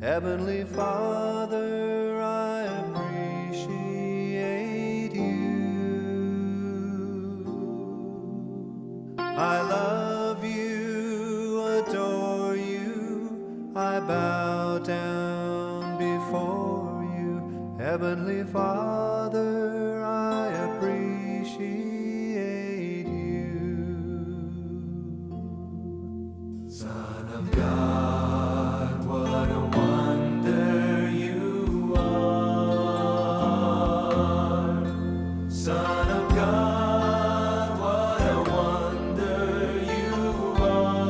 Heavenly Father, I appreciate you. I love you, adore you, I bow down before you. Heavenly Father, I appreciate you. Son of God, what a wonder you are. Son of God, what a wonder you are.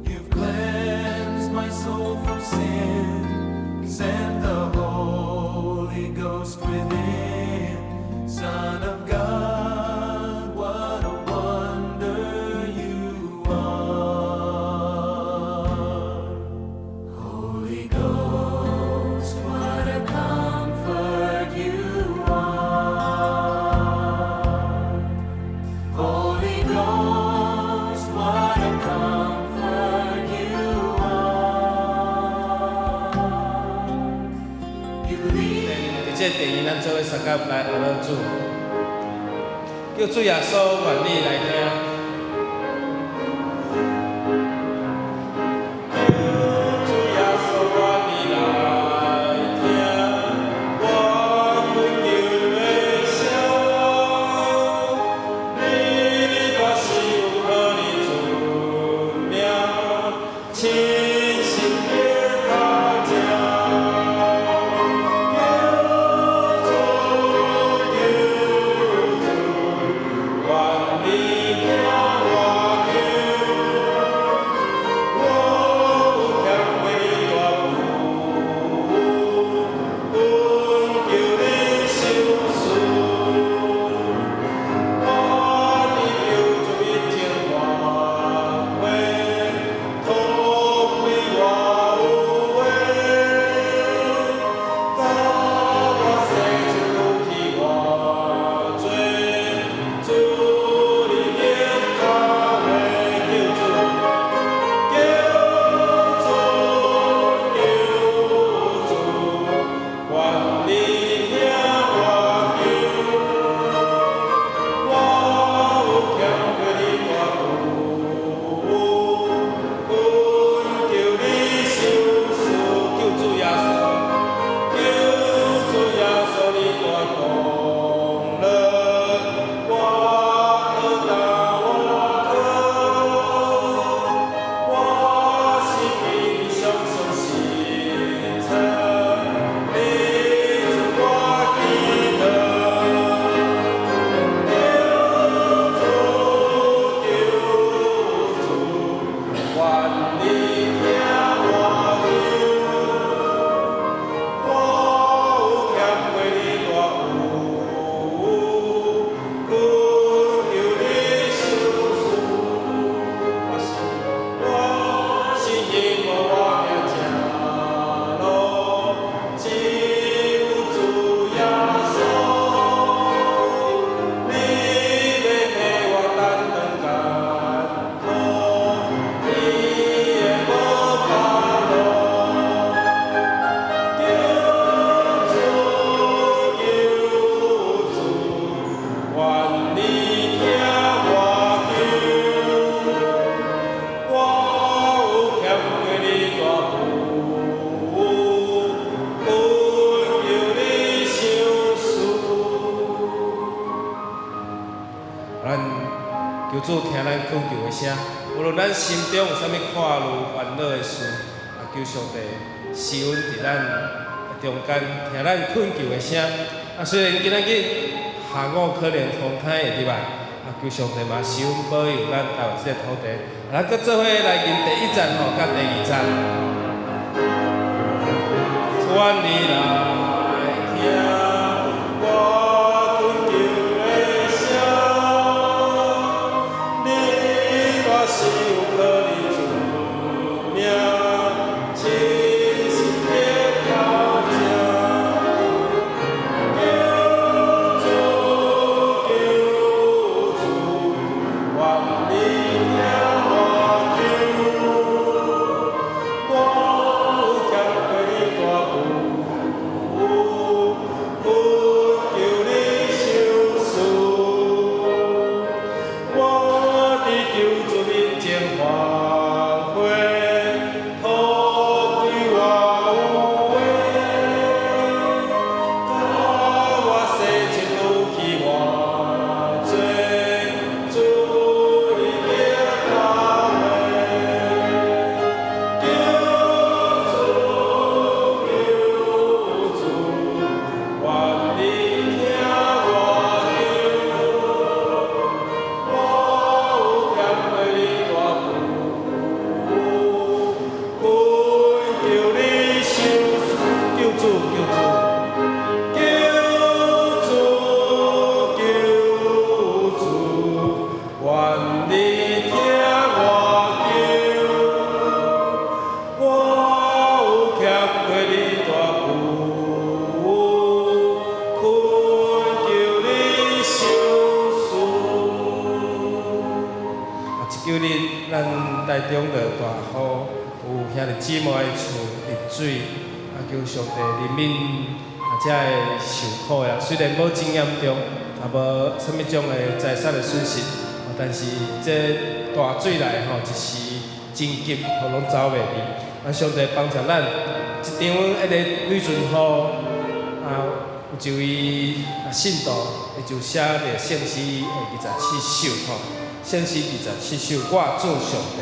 You've cleansed my soul from sin, sent the Holy Ghost within. Son of God, what a wonder you are. Holy Ghost, what a comfort you are. Holy Ghost, what a comfort you are. You lead 佇這個電影，咱做伙相佮來學樂主，求主耶穌願你來聽。求主耶穌願你來聽，我懇求的聲。你大是有可能出名，親身的頭前。求主，求主，願你聽我求。我有欠過你大恩，懇求你賞賜。我佇求主面前發話，土歸我有話，甲我洗淨除去我罪，主你的腳話，求主。求主，求主，願你聽我求。我有欠過你大恩，懇求你賞賜。求主耶穌，求主耶穌，你大功樂，我何擔我可？我是憑你相信實誠，你賜我喜樂。求主，求主，願你聽我求。我有欠過你大恩，懇求你賞賜。我是因無我行正路，只有主耶穌，你欲替我擔當艱苦，你會無放路。求主，求主，願你聽我求。我有欠過你大恩，懇求你賞賜。咱求主聽咱懇求的聲，無論咱心中有啥物掛慮、煩惱的事，啊，求上帝施恩佇咱中間，聽咱懇求的聲。啊，雖然今仔日下午可能風颱會入來，啊，求上帝嘛施恩保佑咱台灣這个土地。啊，咱閣做伙來吟第一節吼，佮第二節。願你來聽我懇求的聲，你大是有可能出名，親身的頭前。求主，求主，願你聽我求。日咱台中落大雨，有兄弟姊妹的厝入水，啊，求上帝憐憫啊，遮的受苦的人，雖然無真嚴重，也無啥物種的財產的損失，但是這大水來吼，一時真急，予攏走袂離。啊，上帝幫助咱，這場彼個雷陣雨，啊，有一位信徒，伊就寫著聖詩的27首吼，聖詩27首，我主上帝，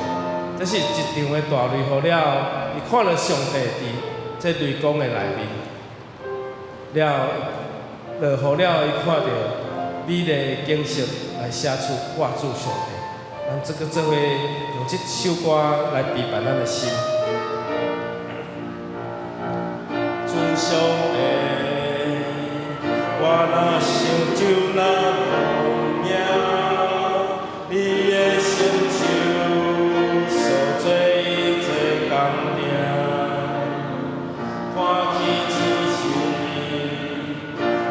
這是一場的大雷雨了後，伊看著上帝佇這雷公的內面，了落雨了，伊看著美麗的景色來寫出我主上帝。咱這個做伙用這首歌來陪伴咱的心。主上帝，我若想就若無影，你的聖手所做一切工程，看起星星，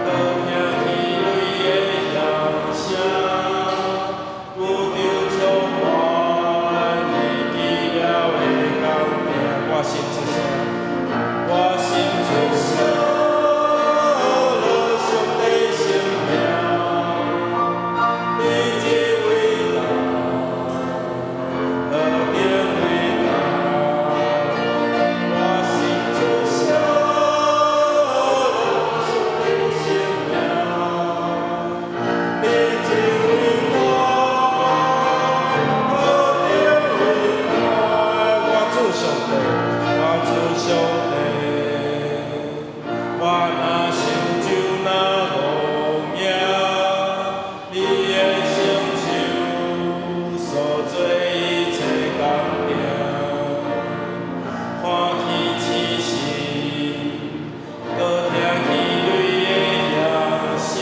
閣聽起雷的響聲，宇宙充滿你奇妙的工程，我心出聲，我心出聲，上帝聖名，你真偉大，何等偉大！我心出聲，上帝聖名，你真偉大，何等偉大！我主上帝，我主上帝，我若想就若無影，你的聖手所做一切工程，看起星星，閣聽起雷的響聲，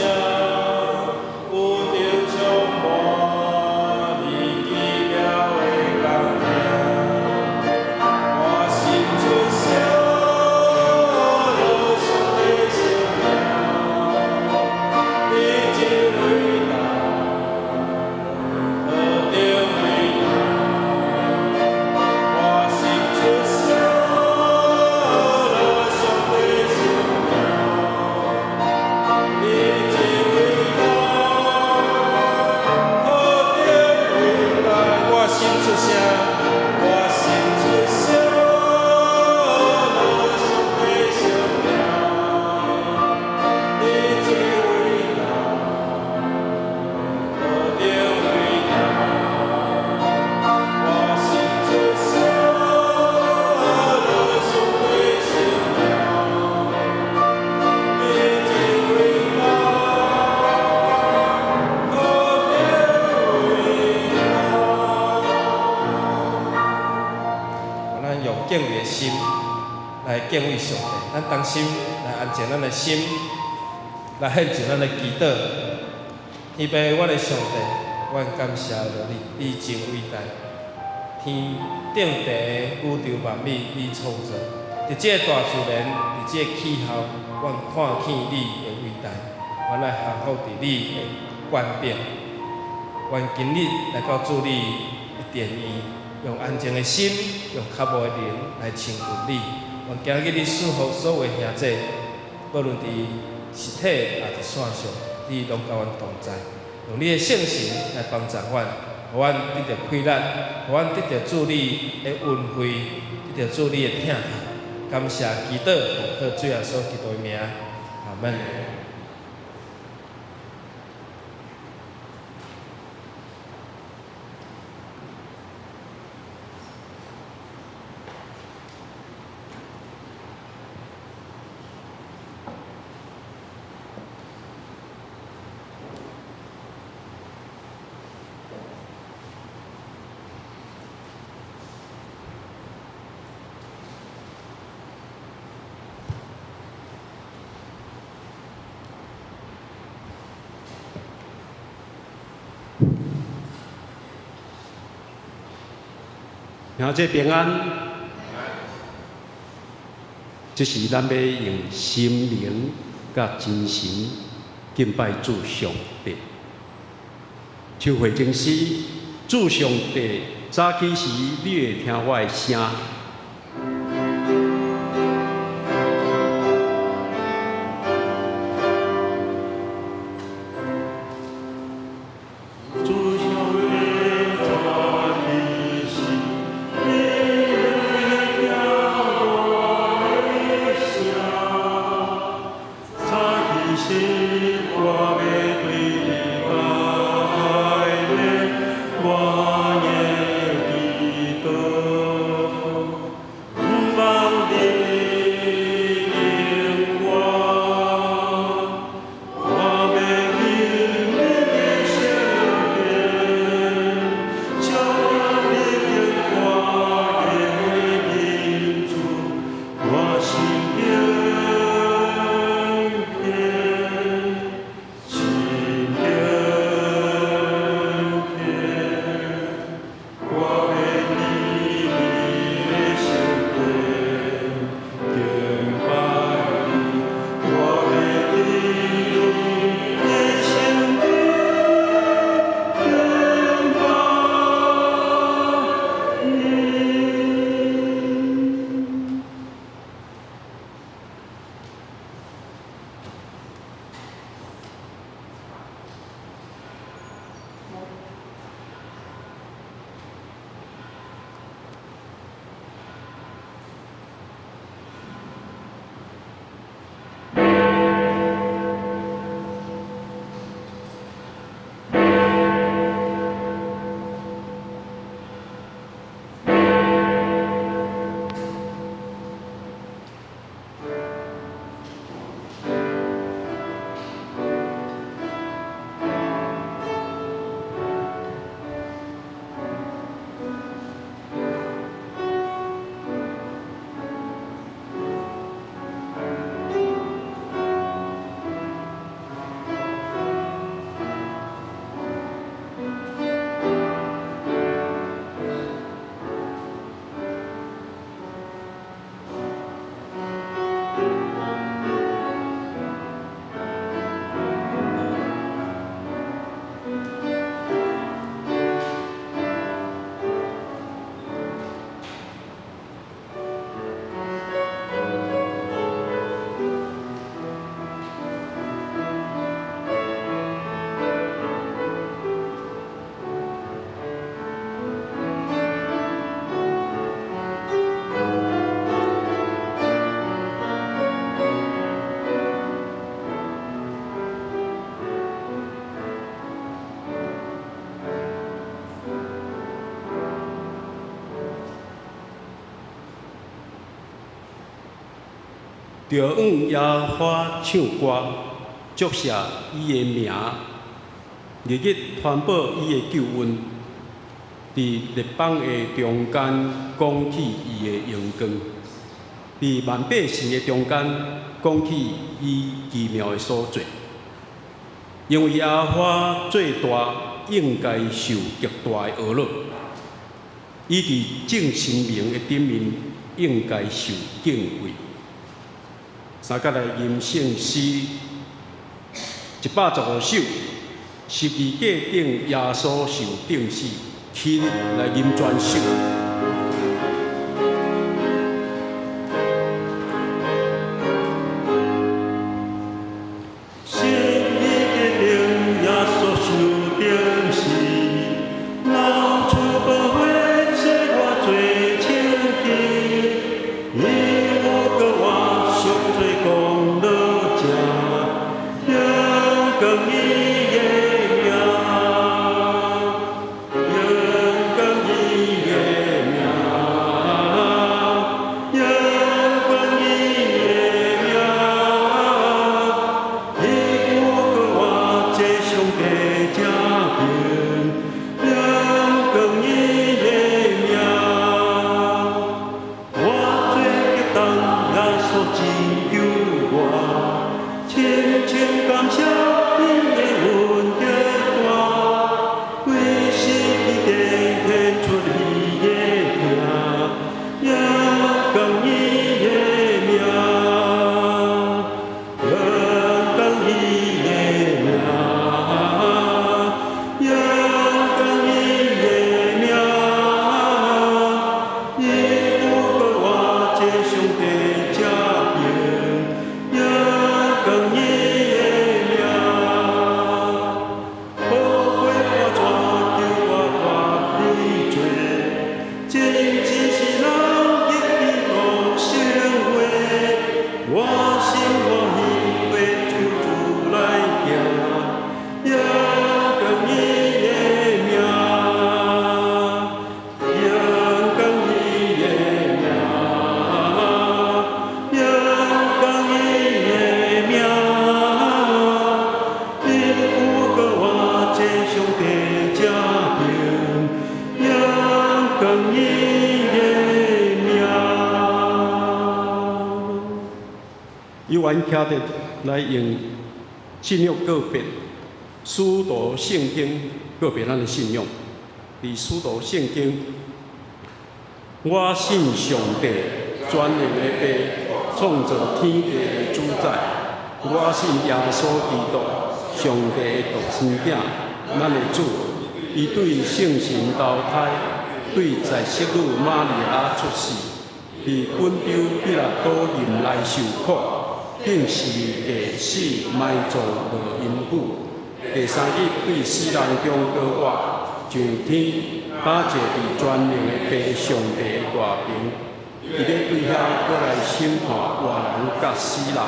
宇宙充滿你奇妙的工程。我心出聲，上帝聖名，你真偉大，何等偉大！我心出聲，上帝聖名，你真偉大，何等偉大！我心出聲，我心出聲，上帝聖名，你真偉大，何等偉大！我心出聲，上帝聖名，你真偉大，何等偉大！咱用敬畏的心來敬畏上帝，咱同心來安靜咱的心，來獻上咱的祈禱。天父，阮的上帝，阮感謝你，你真偉大。天頂地宇宙萬物，你創造。佇這個大自然，佇這個氣候，阮看見你的偉大，阮來降服佇你的權柄。阮今日來到主你的殿院，用安靜的心，用渴慕的靈來親近你。願今日你賜福所有兄弟，無論佇實體抑佇線上，你攏佮阮同在，用你的聖神來幫助阮，予阮得著氣力，予阮得著主你的恩惠，得著主你的疼痛。感謝祈禱，奉靠主耶穌基督的名，阿門。兄弟平安，這是咱欲用心靈佮真神敬拜主上帝。像會前詩主上帝，早起時你會聽我的聲。主上帝，早起時你會聽我的聲。早起時我欲對你拜禮，我的祈禱，毋望你應我，我欲進你的聖殿，將你的我的恩主，我心敬虔，心敬虔，我欲佇你的聖殿敬拜你，我欲佇你的聖殿敬拜你。著向耶和華唱歌，祝謝伊的名，日日傳報伊的救恩，佇列邦的中間講起伊的榮光，佇萬百姓的中間講起伊奇妙的所作。因為耶和華做大，應該受極大的呵咾。伊佇眾神明的頂面，應該受敬畏。三節來吟聖詩115首，十字架頂耶穌受釘死，起立來吟全首。十字架頂耶穌受釘死，流出寶血洗我罪清潔，伊無閣我贖罪功勞者，榮光伊的名，榮光伊的名。阮徛佇來用信仰告別，使徒聖經告別咱的信仰。佇使徒聖經，我信上帝，全能的父，創造天地的主宰。我信耶穌基督，上帝的獨生囝，咱的主。伊對聖神投胎，對在聖女瑪利亞出世，佇本丟彼拉多任內受苦，釘十字架死埋葬落陰府。第三日對死人中復活，上天，搭坐佇全能的父上帝的大爿。伊欲對遐閣來審判活人佮死人。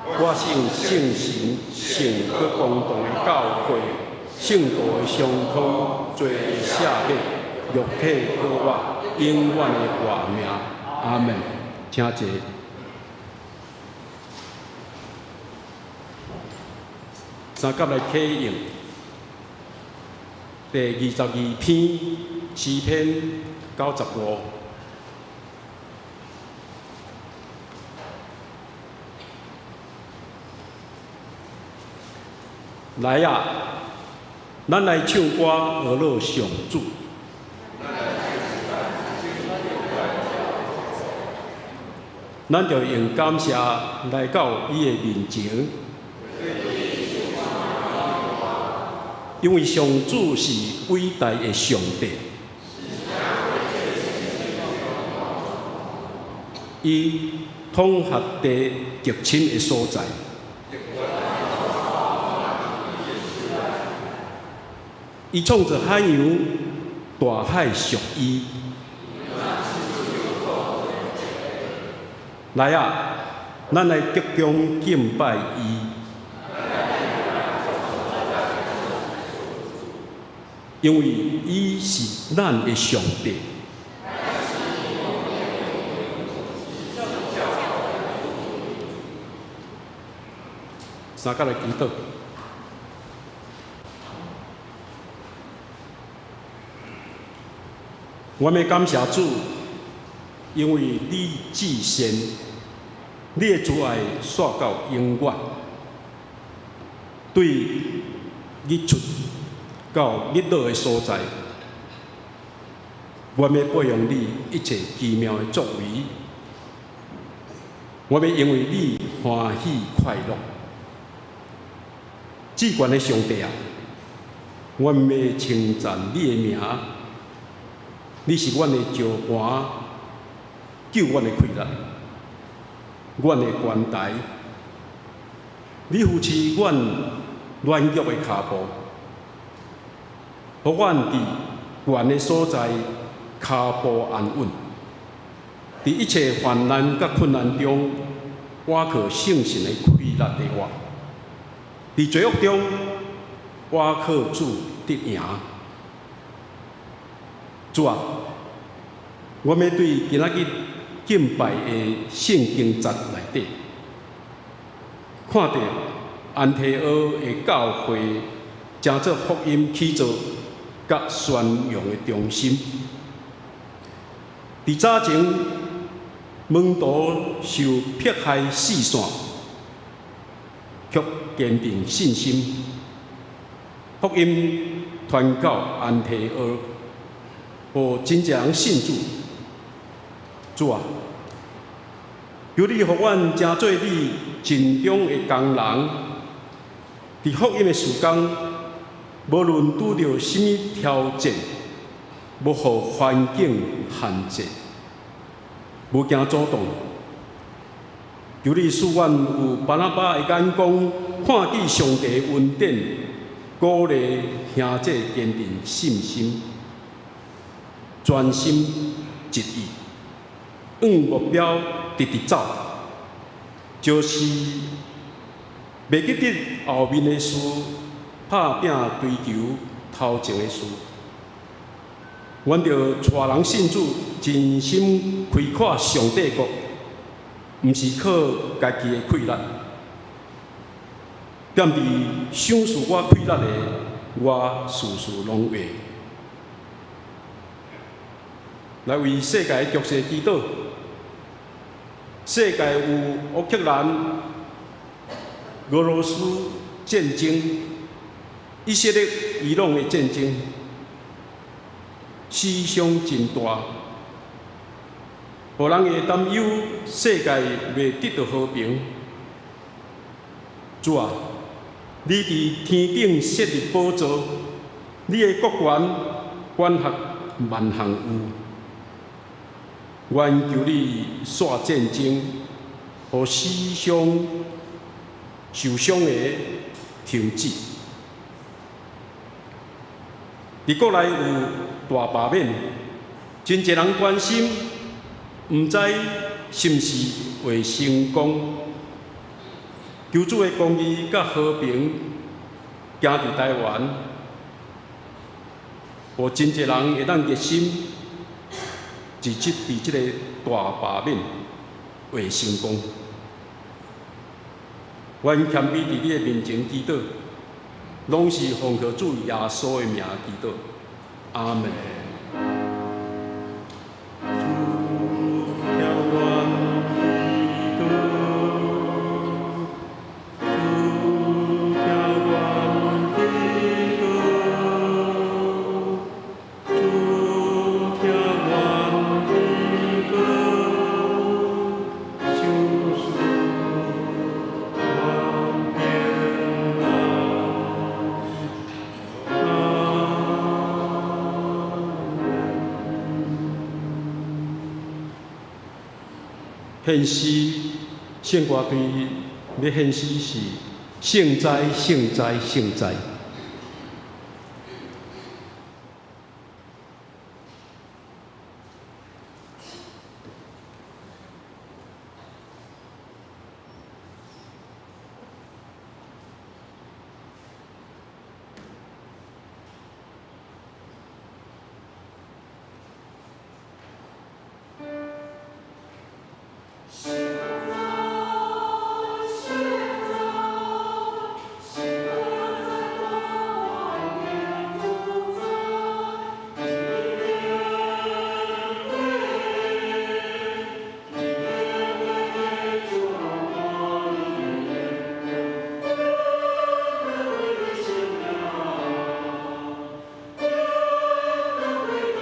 我信聖神、聖閣公同的教會，聖徒的相通，罪的赦免，肉體復活，永遠的活命。阿門。請坐。三甲來啟用第22篇詩篇95。來啊，咱來唱歌學樂上主。咱著用感謝來到伊的面前，因為上主是偉大的上帝，伊統轄地極深的所在。伊創造海洋，大海屬伊。來啊，咱來鞠躬敬拜伊，因為伊是咱的上帝。三甲來祈禱。我欲感謝主，因為你至善，你的慈愛紲到永遠。對日出到日落的所在，我欲播揚你一切奇妙的作為。我欲因為你歡喜快樂。至懸的上帝啊，我欲稱讚你的名。你是阮的石磐，救阮的氣力，阮的關台。你扶持阮軟弱的跤步，予阮佇懸的所在跤步安穩。佇一切患難佮困難中，倚靠聖神的氣力的活。佇罪惡中，倚靠主得贏。主啊，我欲對今仔日敬拜的聖經節內底，看著安提阿的教會成做福音起造佮宣揚的中心。佇早前門徒受迫害四散，卻堅定信心，福音傳到安提阿，予真濟人信主。主啊，求你予阮成做你盡忠的工人，佇福音的事工，無論拄著啥物挑戰，無予環境限制，無驚阻擋。求你賜阮有巴拿巴的眼光，看見上帝的恩典，鼓勵兄弟堅定信心，專心一意，向目標直直走，就是袂記得後面的事，拍拚追求頭前的事。阮著帶人信主，盡心開闊上帝國，毋是靠家己的氣力。踮佇賞賜我氣力的，我事事攏會。來為世界的局勢祈禱。世界有烏克蘭、俄羅斯戰爭、以色列伊朗的戰爭，死傷真大，予人會擔憂世界袂得著和平。主啊，你佇天頂設立寶座，你的國權管轄萬項有。願求你煞戰爭，予死傷、受傷的停止。佇國內有大罷免，真濟人關心，毋知是毋是會成功。求主的公義佮和平行佇台灣，予真濟人會當熱心，佇這個大罷免會成功。阮謙卑佇你的面前祈禱，攏是奉靠主耶穌的名祈禱，阿門。主聽阮祈禱，主聽阮祈禱，主聽阮祈禱，求賜阮平安。阿門。獻詩聖歌隊欲獻詩是聖哉聖哉聖哉。聖哉，聖哉，聖哉，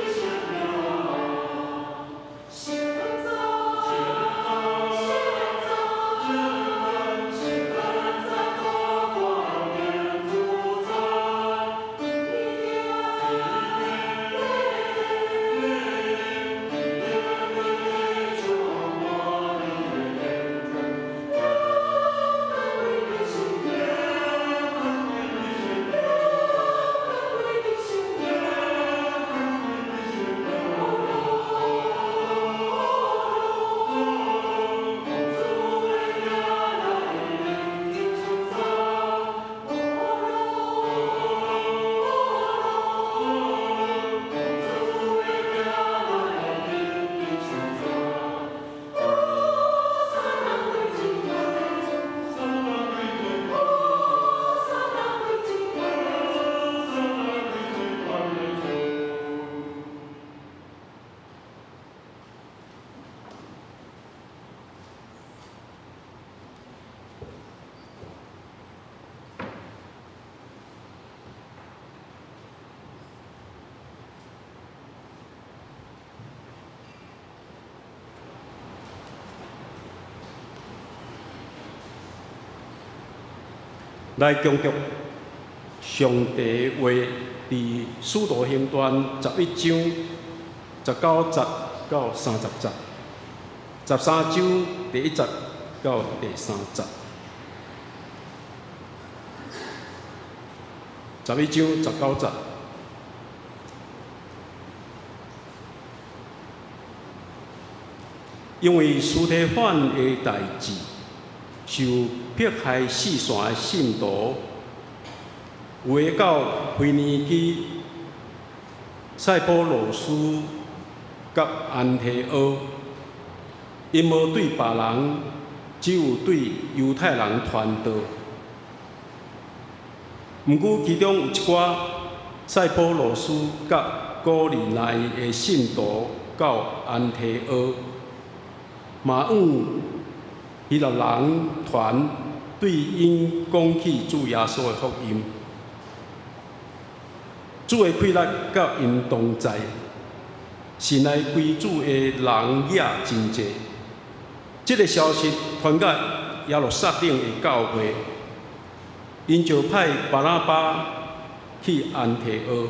萬年主宰，一年圣哉，圣哉，圣哉，万年主宰，一來恭讀上帝話，佇使徒行傳11章19節到30節，13章第1節到第3節。11章19節。因為司提反的代誌，受迫害四散的信徒，有的到腓尼基、塞浦路斯佮安提阿，𪜶無對別人，只有對猶太人傳道。毋過其中有一寡塞浦路斯佮古利奈的信徒到安提阿，嘛往希臘人傳對𪜶講起主耶穌的福音。主的氣力佮𪜶同在，信來歸主的人也真濟。這个消息傳到耶路撒冷的教會，𪜶就派巴拿巴去安提阿。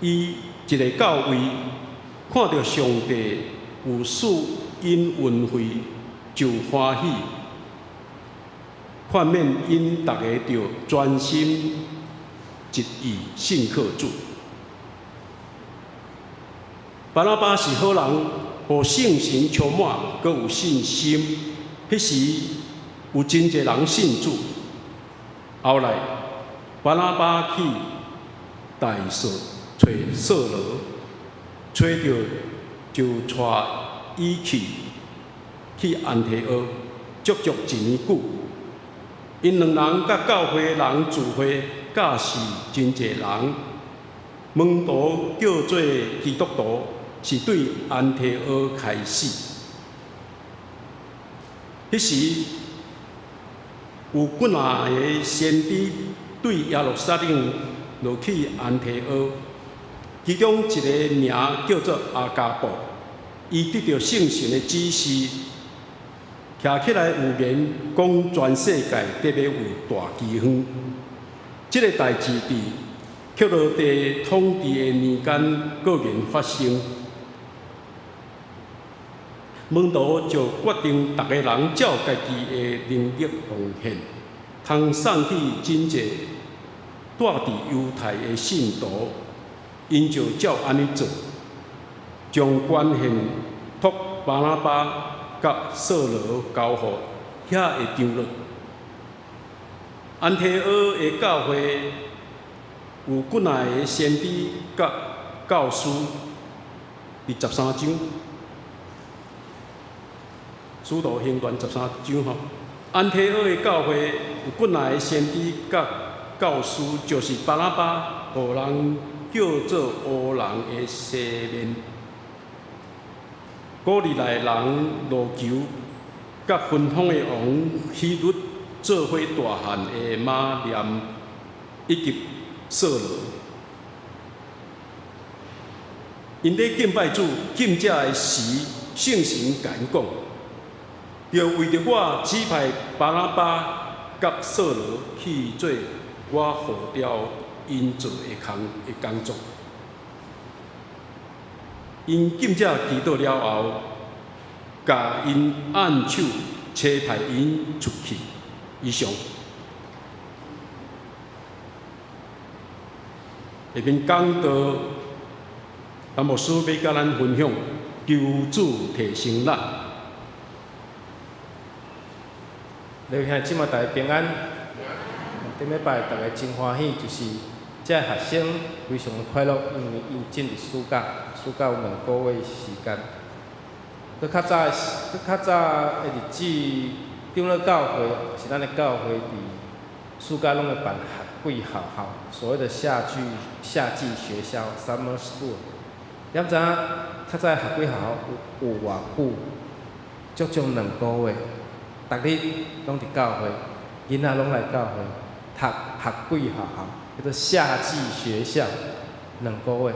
伊一下到位，看著上帝有賜𪜶恩惠，就歡喜，勸勉𪜶逐家著專心一意信靠主。巴拿巴是好人，予聖神充滿，閣有信心。彼時有真濟人信主。後來巴拿巴去大數揣掃羅，揣著就帶伊去安提阿，足足一年久。𪜶兩人佮教會人聚會，教示真濟人。門徒叫做基督徒，是對安提阿開始。彼時有幾若个先知對耶路撒冷落去安提阿，其中一个名叫做亞加布，伊得著聖神的指示，徛起來預言講全世界得欲有大饑荒。這个代誌佇克羅地統治的年間，果然發生。門徒就決定，逐个人照家己的能力奉獻，通送去真濟蹛佇猶太的信徒，𪜶就照按呢做，將捐獻託巴拿巴佮掃羅交予遐的長老。安提阿的教會有幾若个先知佮教師，佇十三章，使徒行傳十三章吼。安提阿的教會有幾若个先知佮教師，就是巴拿巴，予人叫做烏人的西面。古利奈人羅求，佮芬芳的王希律做伙大漢的馬念以及掃羅，𪜶咧敬拜主、禁食的時，聖神共𪜶講，著為著我指派巴拿巴佮掃羅去做我呼召𪜶做的工作。𪜶禁食祈禱了後，共𪜶按手，差派𪜶出去。以上。下面講道，陳牧師欲佮咱分享，求主提升咱。劉兄姊妹大家平安。頂禮拜大家真歡喜，就是這學生非常的快樂，因為𪜶進入暑假，暑假有兩個月時間。閣較早，閣較早的日子，長老教會是咱的教會佇暑假攏會辦學季學校，所謂的夏季學校（summer school）。你毋知影較早學季學校有偌久？足足兩個月，逐日攏佇教會，囡仔攏來教會讀學季學校，叫做夏季學校，兩個月。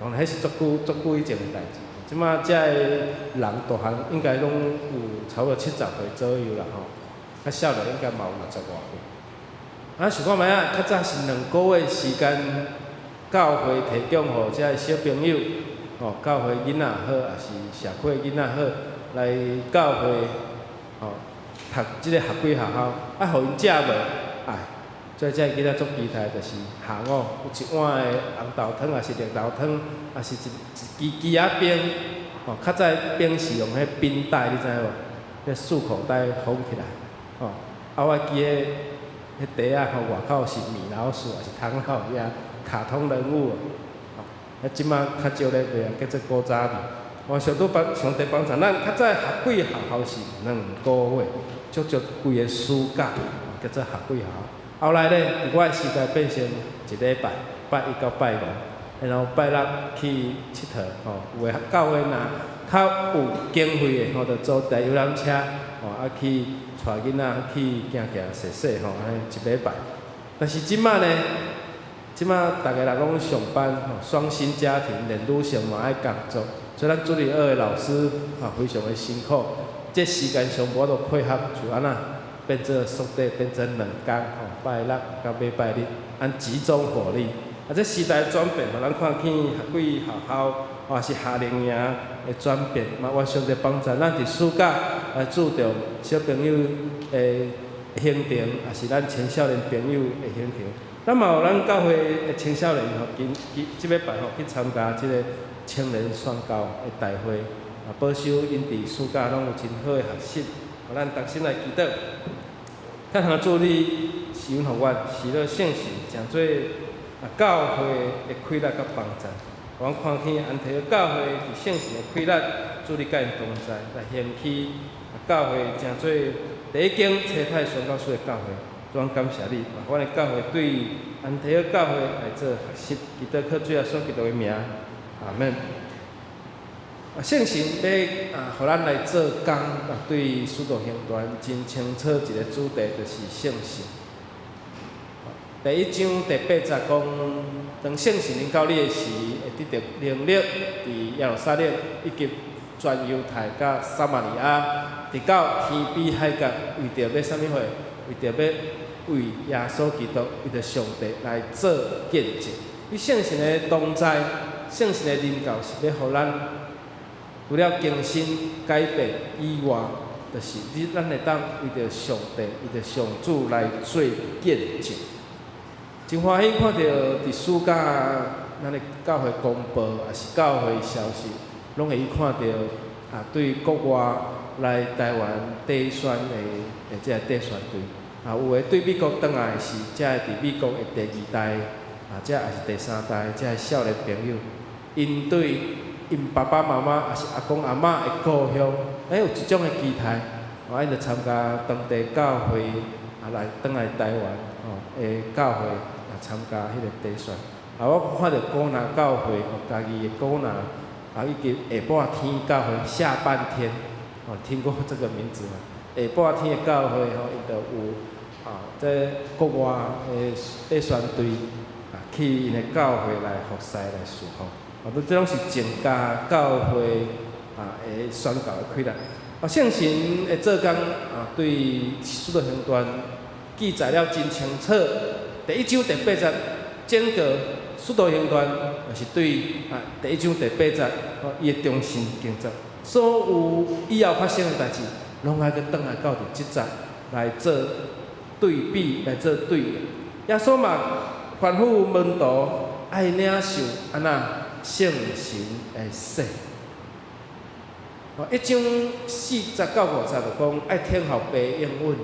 當然，彼是足久足久以前的代誌。這馬遮的人大漢應該攏有差不多七十歲左右啦吼，較少年應該嘛有六十外歲。啊，想看覓仔，較早是兩個月時間，教會提供予遮的小朋友，吼，教會囡仔好，抑是社區的囡仔好，來教會，吼，讀這個學季學校，啊，予𪜶食無？哎，所以遮的囡仔足期待，就是下午有一碗的紅豆湯，抑是綠豆湯，抑是一支枝仔冰，吼，較早冰是用彼冰袋，你知無？彼塑口袋封起來，吼，啊，我記得彼袋仔吼外口是米老鼠，抑是唐老鴨，卡通人物，吼，啊，這馬較少咧賣啊，叫做古早味。我上拄幫上帝幫助咱，較早學季學校是兩個月，足足規个暑假，叫做學季學校。後來咧，佇我的時代變成一禮拜，拜一到拜五，然後拜六去𨑨迌，吼，有的教會若較有經費的，吼，就租台遊覽車，吼，啊去帶囡仔去行行踅踅吼，按呢一禮拜。但是這馬呢，這馬逐个人攏上班吼，雙薪家庭，連女性嘛愛工作，所以咱主日學的老師啊非常的辛苦，這時間上無法度配合，就按怎變做縮短，變做兩工吼，拜六佮禮拜日，按集中火力。啊，這時代轉變，予咱看見學幾學校，或是夏令營的轉變，嘛願上帝幫助咱佇暑假來注重小朋友的行程，也是咱青少年朋友的行程。咱嘛有咱教會的青少年吼，今今這禮拜吼去參加這個青年宣教的大會，啊，保守𪜶佇暑假攏有真好的學習。咱同心來祈禱，天父主你賜予阮喜樂聖神，成做啊教會的氣力佮幫助。阮看見安提阿教會佇聖神的氣力，主你佮𪜶同在，來興起啊教會成做第一間差派宣教士的教會。主，阮感謝你，嘛阮的教會對安提阿教會來做學習，祈禱靠主耶穌基督的名，阿門。啊，聖神欲啊，予咱來做工啊，對使徒行傳真清楚一個主題，就是聖神。第一章第八節講，當聖神臨到你的時，會得著能力，佇耶路撒冷以及全猶太佮撒瑪利亞，直到天邊海角，為著欲啥物貨？為著欲為耶穌基督，為著上帝來做見證。伊聖神的同在，聖神的臨到，是欲予咱除了更新改變以外，就是你咱會當為著上帝、為著上主來做見證。真歡喜看著佇暑假，咱的教會公報，抑是教會消息，攏會看著啊，對國外來台灣短宣的這个短宣隊，啊，有的對美國轉來是這个佇美國的第二代，啊，這也是第三代，這个少年朋友，𪜶對𪜶爸爸媽媽，抑是阿公阿嬤的故鄉，欸，有這種的期待，啊，𪜶就參加當地教會，啊，來轉來台灣，吼的教會來參加彼个短宣。啊，我看著古拿教會，吼，家己的古拿，啊，以及下半天教會，下半天，哦，聽過這個名字嗎？下半天的教會，吼，伊就有啊，這國外的短宣隊啊，去𪜶的教會來服侍來侍奉。啊，都這攏是增加教會啊的宣教的氣力。啊，聖神的做工啊，對使徒行傳記載了真清楚。第一章第八節，整個使徒行傳就是對啊第一章第八節，哦，伊的中心經節，所有以後發生的代誌，攏愛閣轉來到佇這節來做對比，來做對應。耶穌嘛吩咐門徒愛領受按怎聖神的洗。一章四節到五節就講愛等候父應允。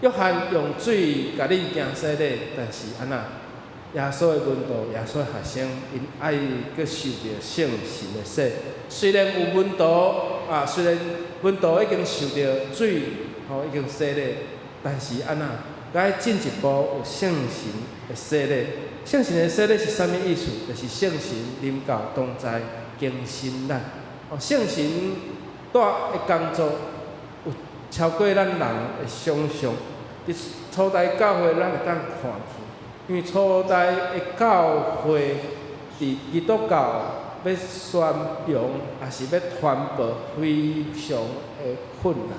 約翰用水共恁行洗禮，但是按怎？耶穌的門徒、耶穌的學生，𪜶愛閣受著聖神的洗。雖然有門徒啊，雖然門徒已經受著水，吼已經洗禮，但是按怎？閣進一步有聖神的洗禮。聖神的洗禮是啥物意思？就是聖神臨到同在更新咱。哦，聖神帶的工作有超過咱人的想象。佇初代教會，咱會當看見，因為初代的教會佇基督教欲宣揚，抑是欲傳播，非常的困難。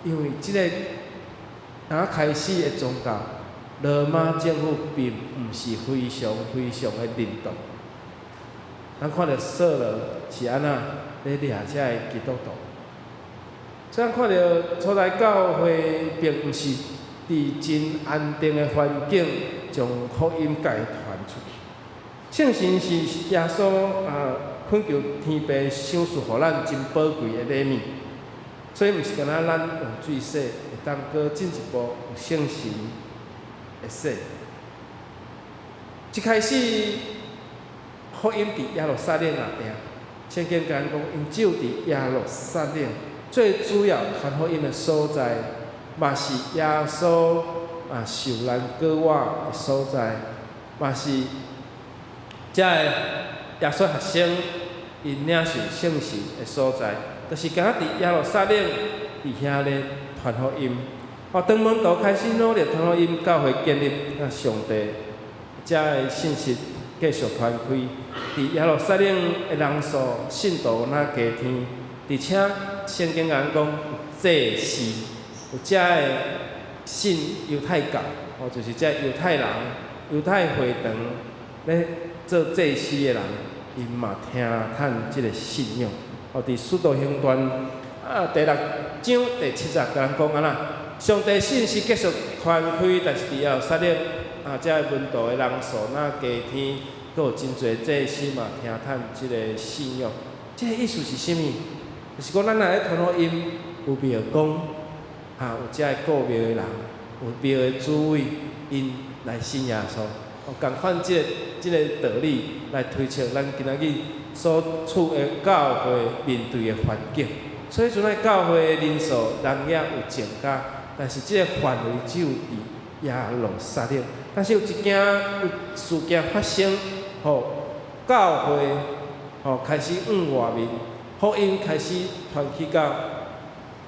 因為這个剛開始的宗教，羅馬政府並毋是非常非常的認同。咱看著掃羅是按怎咧掠這个基督徒，所以咱看著初代教會並毋是佇真安定的環境將福音共伊傳出去。聖神是耶穌啊，懇求天父賞賜予咱真寶貴的禮物，所以毋是干焦咱用水洗，會當閣進一步有聖神的洗。一開始福音佇耶路撒冷爾，聖經共咱講，𪜶只有佇耶路撒冷最主要傳福音的所在，嘛是耶穌啊受難割腕的所在，嘛是遮个耶穌學生𪜶領受聖神的所在，就是敢若佇耶路撒冷，佇遐咧傳福音。哦，當門徒開始努力傳福音，教會建立，啊，上帝遮的信息繼續傳開，佇耶路撒冷的人數信徒若加添，而且聖經共咱講有祭司，有遮的信猶太教，哦，就是這猶太人、猶太會堂咧做祭司的人，𪜶嘛聽趁這个信仰。哦，佇使徒行傳啊第六章第七節共咱講按怎？上帝信息繼續傳開，但是佇耶路撒冷啊，遮的門徒的人數若加添，閣有真濟祭司嘛聽趁這个信仰。這个意思是啥物？就是講咱若咧傳福音，有廟公，哈，有遮个顧廟的人，有廟的主委，𪜶來信耶穌。哦，仝款這个道理來推測咱今仔日所處的教會面對的環境。所以陣仔教會的人數人也有增加，但是這个範圍只有佇耶路撒冷。但是有一件有事件發生，吼，教會吼開始往外面，福音開始傳去到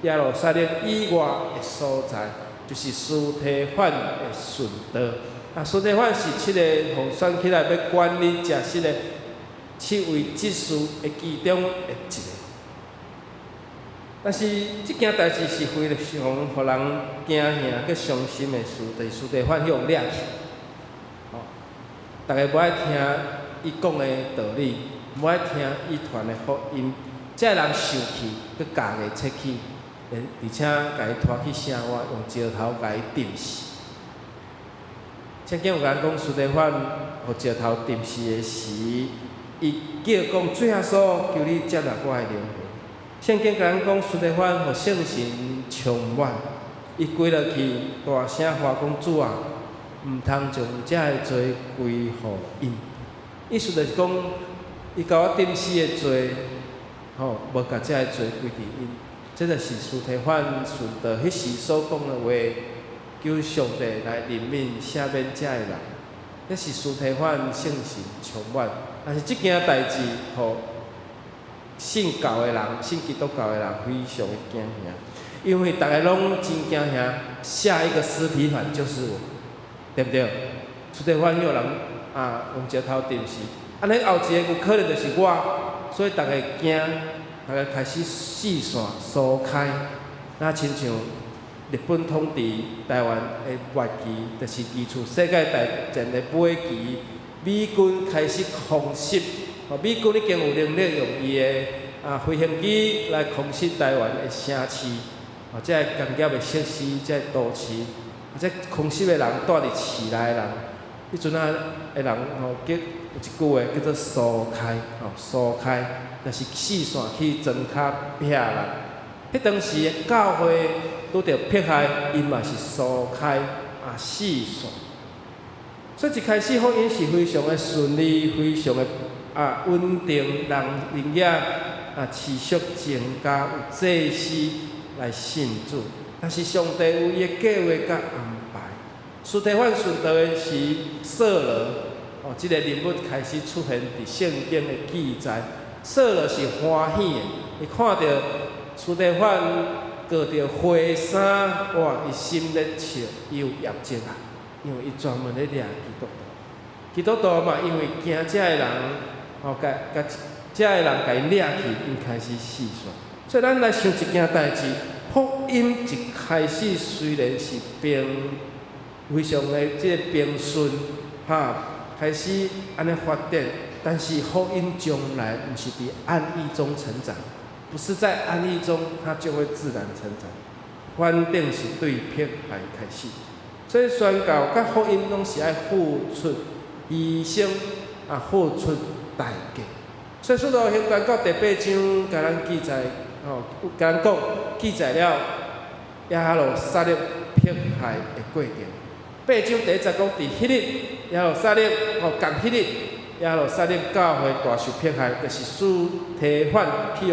耶路撒冷以外的所在，就是司提反的殉道。啊，司提反是七個予選起來欲管理食食的七位執事的其中的一个。但是這件代誌是非常予人驚嚇、閣傷心的事，就是司提反予人掠去。吼，逐家無愛聽伊講的道理，無愛聽伊傳的福音，這个人受氣，閣咬牙切齒，而且共伊拖去城外，用石頭共伊釘死。聖經有共咱講，司提反予石頭釘死的時，伊叫講：主耶穌，求你接納我的靈魂。聖經共咱講，司提反予聖神充滿，伊跪落去，大聲喊講：主啊，毋通將這个罪歸予𪜶。意思就是講，伊共我釘死的罪，吼，無共這个罪歸佇𪜶。這就是司提反殉道彼時所講的話，求上帝來憐憫赦免這个人。這是司提反聖神充滿，但是這件代誌，予信教的人、信基督教的人非常的驚嚇，因為逐家攏真驚嚇，下一個司提反就是我，對毋對？司提反予人啊用石頭釘死，按呢後一個有可能就是我，所以逐家驚，逐家開始四散疏開，若親像日本統治台灣的末期，就是二次世界大戰的尾期，美軍開始空襲，哦，美軍已經有能力用伊的啊飛行機來空襲台灣的城市，哦，這个工業的設施，這个都市，啊，這空襲的人蹛佇市內的人，彼陣仔的人吼叫有一句話叫做疏開，吼疏開，就是四散去莊跤避難。彼當時的教會拄著迫害，𪜶嘛是疏開啊四散。所以一開始福音是非常的順利，非常的啊穩定，人人也啊持續增加，有祭司來信主。但是上帝有伊的計劃佮安排。司提反殉道的時，掃羅哦，這个人物開始出現佇聖經的記載。掃羅是歡喜的，伊看著司提反過著花衫，哇！伊心咧笑，伊有業績啊，因為伊專門咧掠基督徒。基督徒嘛，因為驚這个人，吼，共共這个人共𪜶掠去，𪜶開始四散。所以咱來想一件代誌，福音一開始雖然是平非常的這个平順，哈，開始按呢發展，但是福音將來毋是佇安逸中成長，不是在安逸中，它就會自然成長。反正是對迫害開始，所以宣教佮福音攏是愛付出犧牲，啊，付出代價。所以使徒行傳到第八章，共咱記載，吼，共咱講記載了耶路撒冷迫害的過程。八章第一節講，佇彼日耶路撒冷，吼，仝彼日耶路撒冷教會大受迫害，就是司提反去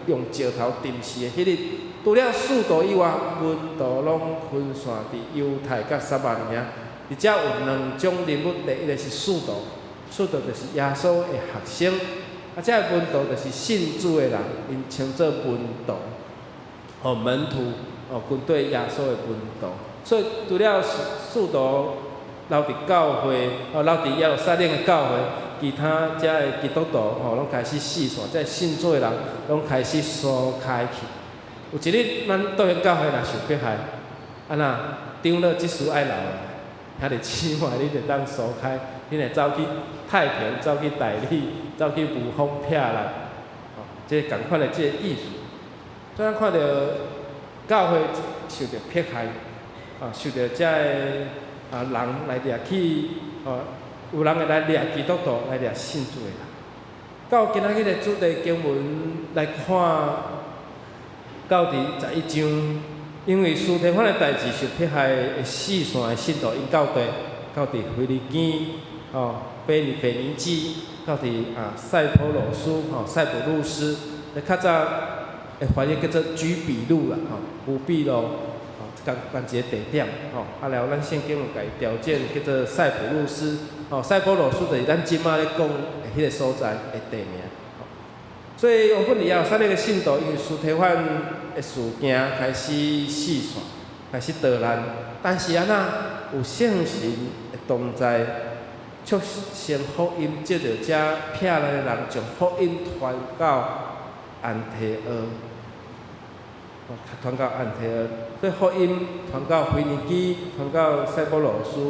用石頭釘死的彼日。除了使徒以外，門徒攏分散佇猶太佮撒瑪利亞。佇遮有兩種人物，第一个是使徒，使徒就是耶穌的學生；啊，這个門徒就是信主的人，𪜶稱做門徒。哦門徒哦跟綴耶穌的門徒。所以除了使徒留佇教會，哦留佇耶路撒冷的教會，其他遮的基督徒吼，攏開始四散，這信主的人攏開始疏開去。有一日，咱倒去教會若受迫害，啊若長老執事愛留來，兄弟姊妹你就當疏開，你會走去太平，走去大理，走去霧峰避難，吼，這仝款的這个意思。所以咱看著教會受著迫害，啊，受著遮个啊人來掠去，哦，有人會來掠基督徒，來掠信主的人。到今仔日的主題經文來看，到佇11章，因為司提反的代誌受迫害的四散的信徒，𪜶到佗，到佇腓尼基，吼，腓尼腓尼基，到佇啊塞浦路斯，吼，塞浦路斯，較早會翻譯叫做居比路啦，吼，居比路，吼，仝仝一个地點，吼，啊，然後咱聖經有共伊調整叫做塞浦路斯，吼，塞浦路斯就是咱這馬咧講的彼个所在的地名。所以原本佇耶路撒冷的信徒，因為司提反的事件開始四散，開始逃難。但是按怎有聖神的同在，促成福音藉著遮避難的人，將福音傳到安提阿，傳到安提阿。所以福音傳到腓尼基，傳到塞浦路斯，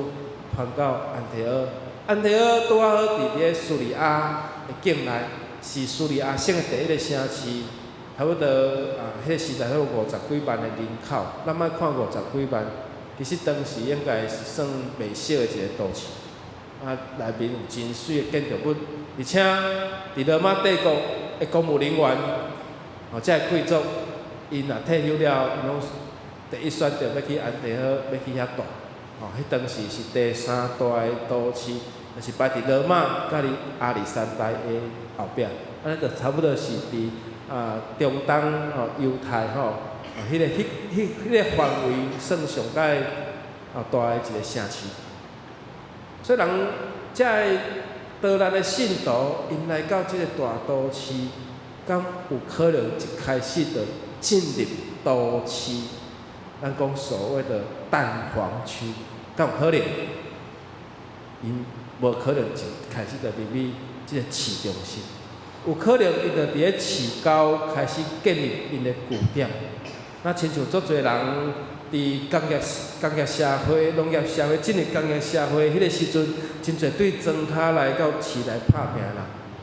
傳到安提阿。安提阿拄仔好佇咧敘利亞的境內。是敘利亞省的第一个城市，差不多啊，彼个時代有50幾萬的人口。咱莫看50幾萬，其實當時應該是算袂小的一个都市。啊，內面有真媠的建築物，而且佇羅馬帝國的公務人員，哦，這个貴族，𪜶若退休了，𪜶攏第一選擇欲去安提阿，欲去遐住。哦，彼當時是第三大的都市，就是排佇羅馬佮佇亞歷山大的後壁，按呢就差不多是佇啊中東吼猶太吼，啊彼个彼彼彼个範圍算上蓋啊大的一个城市。所以人遮个逃難的信徒，𪜶來到這个大都市，敢有可能一開始就進入都市？咱講所謂的蛋黃區，敢有可能？𪜶無可能一開始就入去這个市中心，有可能𪜶就佇咧市郊開始建立𪜶的據點。那親像足濟人佇工業工業社會、農業社會進入工業社會彼个時陣，真濟對莊跤來到市內拍拚的人，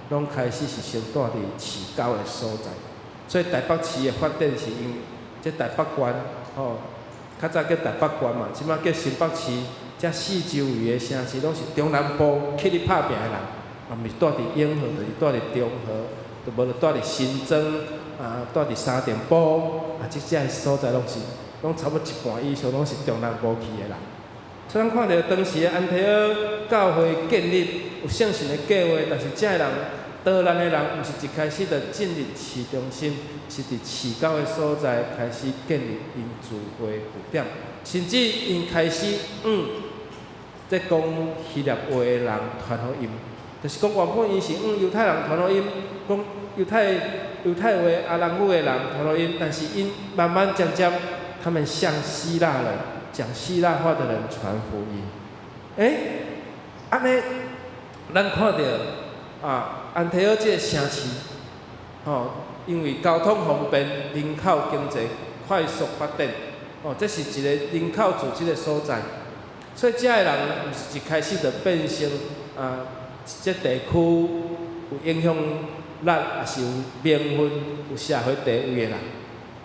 攏開始是先蹛佇市郊的所在。所以台北市的發展是因為這台北縣，吼，較早叫台北縣嘛，這馬叫新北市。這四周圍的城市攏是中南部去咧拍拚的人，啊，毋是蹛佇永和，就是蹛佇中和，就無就蹛佇新莊，啊，蹛佇三重埔，啊，這遮所在攏是，攏差不多一半以上攏是中南部去的人。所以咱看著當時的安提阿教會建立有聖神的計劃，但是遮的人逃難的人，毋是一開始就進入市中心，是佇市郊的所在開始建立𪜶聚會據點，甚至𪜶開始這講希臘話的人傳福音，就是講原本𪜶是向猶太人傳福音，講猶太猶太話、亞蘭語的人傳福音，但是𪜶慢慢漸漸，他們向希臘人講希臘話的人傳福音。欸，按呢，咱看著啊，安提阿這个城市，吼，因為交通方便，人口經濟快速發展，哦，這是一個人口聚集的所在。所以遮的人毋是一開始就變成啊，這地區有影響力，抑是有名分、有社會地位的人。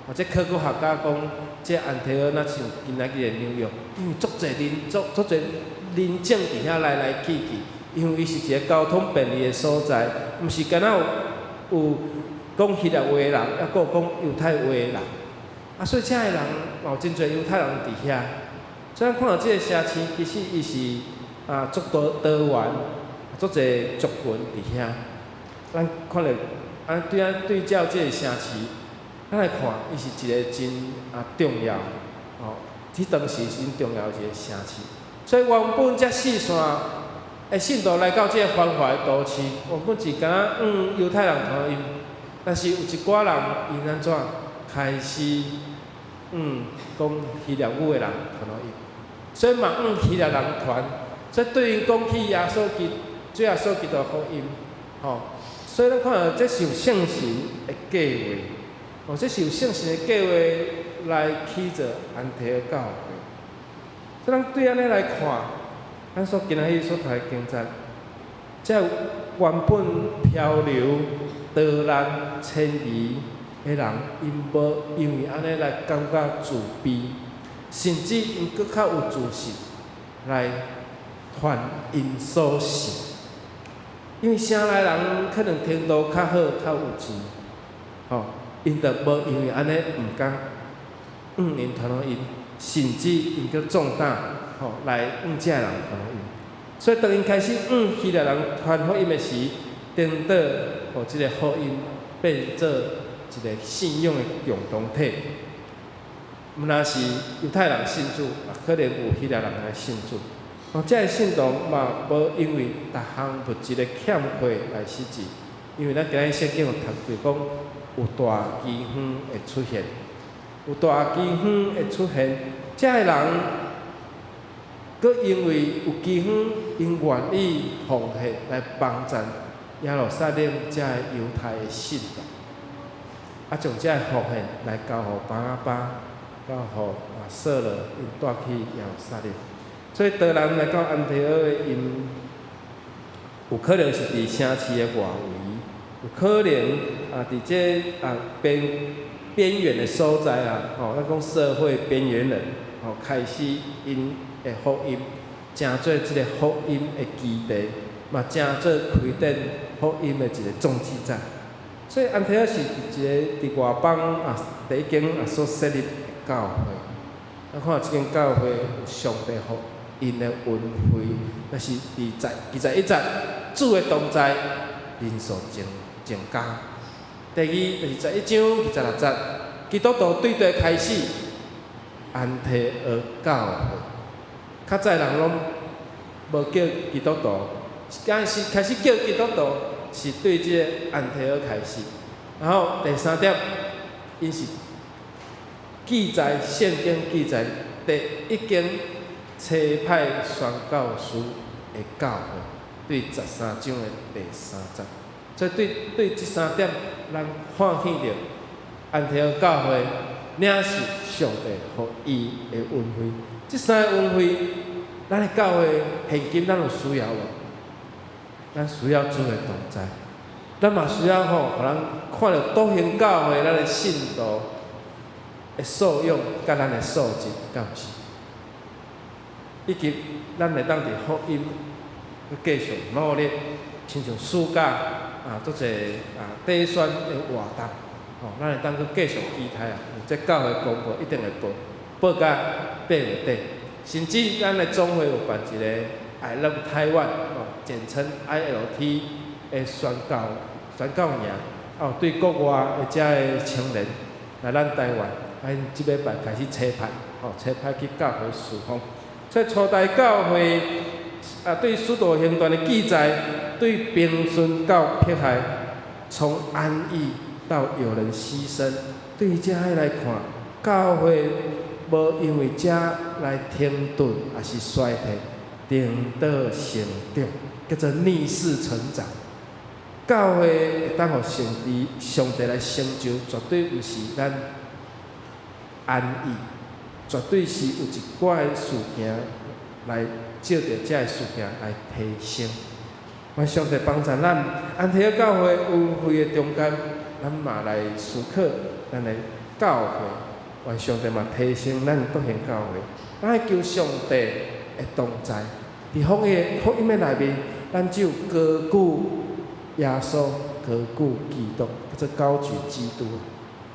或者考古學家講，這安提阿若像今仔日的紐約，因為足濟人、足足濟人種佇遐來來去去，因為伊是一個交通便利的所在，毋是干焦有有講希臘話的人，抑閣有講猶太話的人。啊，所以遮的人嘛有真濟猶太人佇遐。所以咱看著這个城市，其實伊是啊足多多元，足濟族群佇遐。咱看著啊對啊對照這个城市，咱來看，伊是一个真啊重要，吼，佇當時真重要的一个城市。所以原本這四散的信徒來到這个繁華的都市，原本是敢若向猶太人傳福音，但是有一寡人𪜶按怎開始向講希臘語的人傳福音，所以嘛向希臘人傳，所以對𪜶講起耶穌基主耶穌基督福音，吼，所以咱看著這是有聖神的計劃，哦，這是有聖神的計劃來起造安提阿教會。所以咱對按呢來看，咱所今仔日所讀的經節，這原本漂流、逃難、遷移的人，𪜶無因為按呢來感覺自卑，甚至𪜶閣較有自信來傳𪜶所信。因為城內人可能程度較好、較有錢，吼，𪜶就無因為按呢毋敢向𪜶傳福音，甚至𪜶閣壯膽，吼，來向這个人傳福音。所以當𪜶開始向希臘人傳福音的時，顛倒予這个福音變做一個信仰的共同體。毋但是猶太人信主，也可能有希臘人來信主。哦，這个信徒嘛無因為逐項物質的欠缺來失志，因為咱今日聖經有讀著講，有大饑荒會出現，有大饑荒會出現，這个人閣因為有饑荒，𪜶願意奉獻來幫贊耶路撒冷這个猶太的信徒，啊，將這个奉獻來交予巴拿巴，交予掃羅，𪜶帶去耶路撒冷。所以，當人來到安提阿的𪜶，有可能是佇城市的外圍，有可能啊，佇這邊邊緣的所在啊，吼，咱講社會邊緣人，吼，開始𪜶的福音，成做這个福音的基地，嘛成做開展福音的一個中繼站。所以安提阿是佇一個佇外邦啊，第一間啊所設立的教會。咱看這間教會有上帝予𪜶的恩惠，那是佇十21節，主的同在，人數增增加。第二就是11章26節，基督徒對佗開始安提阿教會，較早人攏無叫基督徒，敢是開始叫基督徒，是對這个安提阿開始。然後第三點，𪜶是記載聖經記載第一間差派宣教士的教會，對13章的第3節。所以對對這三點，咱看見著安提阿教會領受上帝予伊的恩惠。這三个恩惠，咱的教會現今咱有需要無？咱需要主的同在，咱嘛需要吼，予人看著篤興教會咱的信徒的素養佮咱的素質，敢毋是？以及咱會當佇福音繼續努力，親像暑假啊，足濟啊短宣的活動，吼，咱會當閣繼續期待啊，這教會公報一定會報，報甲8月底，甚至咱的總會有辦一個 I Love Taiwan，吼，簡稱 ILT 的宣教宣教營，哦，對國外的遮个青年來咱台灣，啊，𪜶這禮拜開始差派，吼，差派去教會事奉。所以初代教會啊，對使徒行傳的記載，對平順到迫害，從安逸到有人犧牲，對這个來看，教會無因為這來停頓，抑是衰退，顛倒成長，叫做逆勢成長。教會會當予上帝上帝來成就，絕對毋是咱安逸，絕對是有一寡的事件來藉著這个事件來提升。願上帝幫助咱，安提阿教會恩惠的中間，咱嘛來思考咱的教會。願上帝嘛提升咱篤興教會，咱愛求上帝的同在，佇福音福音的內面，咱只有高舉耶穌，高舉基督，叫做高舉基督。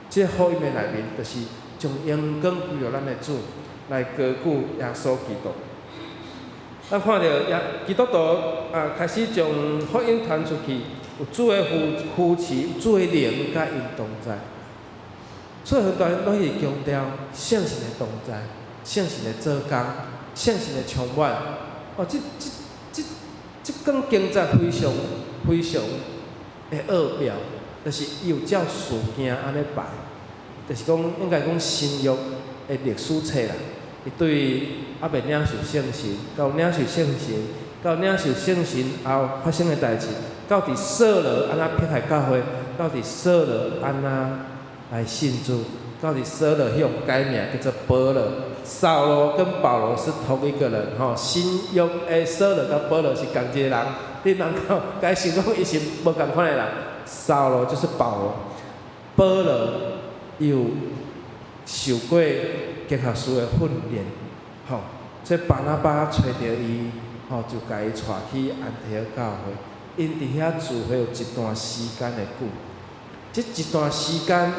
這福音的內面，就是將榮光歸予咱的主，來高舉耶穌基督。咱看著耶基督徒啊，開始將福音傳出去，有主的扶扶持，有主的靈佮𪜶同在。所以很多人攏是強調聖神的同在，聖神的做工，聖神的充滿。哦，這這這這卷經節非常非常的奧妙，就是伊有照事件按呢排，就是講應該講新約的歷史冊啦。伊對猶未領受聖神，到領受聖神，到領受聖神後發生的代誌，到佇掃羅按怎迫害教會，到佇掃羅按怎來信主，到佇掃羅予改名叫做保羅。掃羅跟保羅是同一個人吼，新約的掃羅佮保羅是仝一個人，你毋通講該想講伊是無仝款的人。掃羅就是保羅，保羅有受過經學士的訓練，吼，所以巴拿巴揣著伊，吼，就共伊帶去安提阿教會。𪜶佇遐聚會有一段時間的久，這一段時間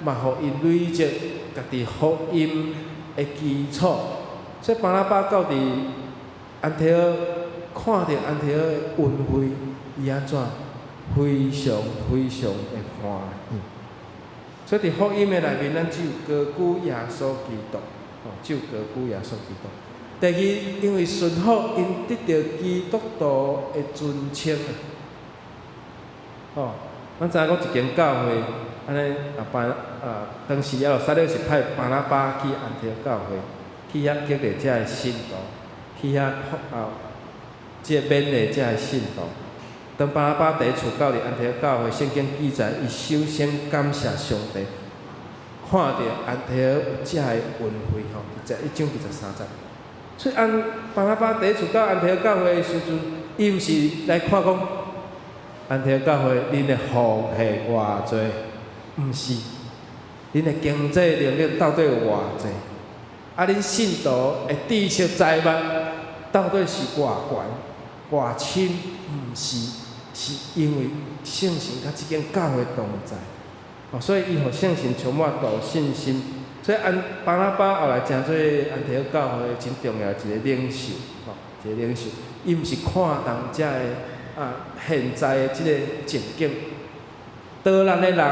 嘛，予𪜶累積家己福音的基礎。所以巴拿巴到佇安提阿，看著安提阿的恩惠，伊按怎非常非常的歡喜。所以佇福音的內面，咱只有高舉耶穌基督，吼，只有高舉耶穌基督。第二，因為順服𪜶得著基督徒的尊稱啊，吼，咱知影講一間教會，按呢啊巴啊，當時耶路撒冷是派巴拿巴去安提阿教會，去遐激勵遮的信徒，去遐啊，這個勉勵遮的信徒。當巴拿巴第一次到佇安提阿教會，聖經記載，伊首先感謝上帝，看著安提阿有遮的恩惠吼，11章23節。所以按巴拿巴第一次到安提阿教會的時陣，伊毋是來看講安提阿教會恁的福氣偌濟，毋是，恁的經濟能力到底有偌濟？啊，恁信徒的知識財物到底是偌懸偌深？毋是，是因為聖神佮這間教會同在，哦，所以伊予聖神充滿大信心。所以按巴拿巴後來成做安提阿教會真重要一個領袖，吼，一個領袖。伊毋是看重遮个啊現在的這個情景，逃難的人，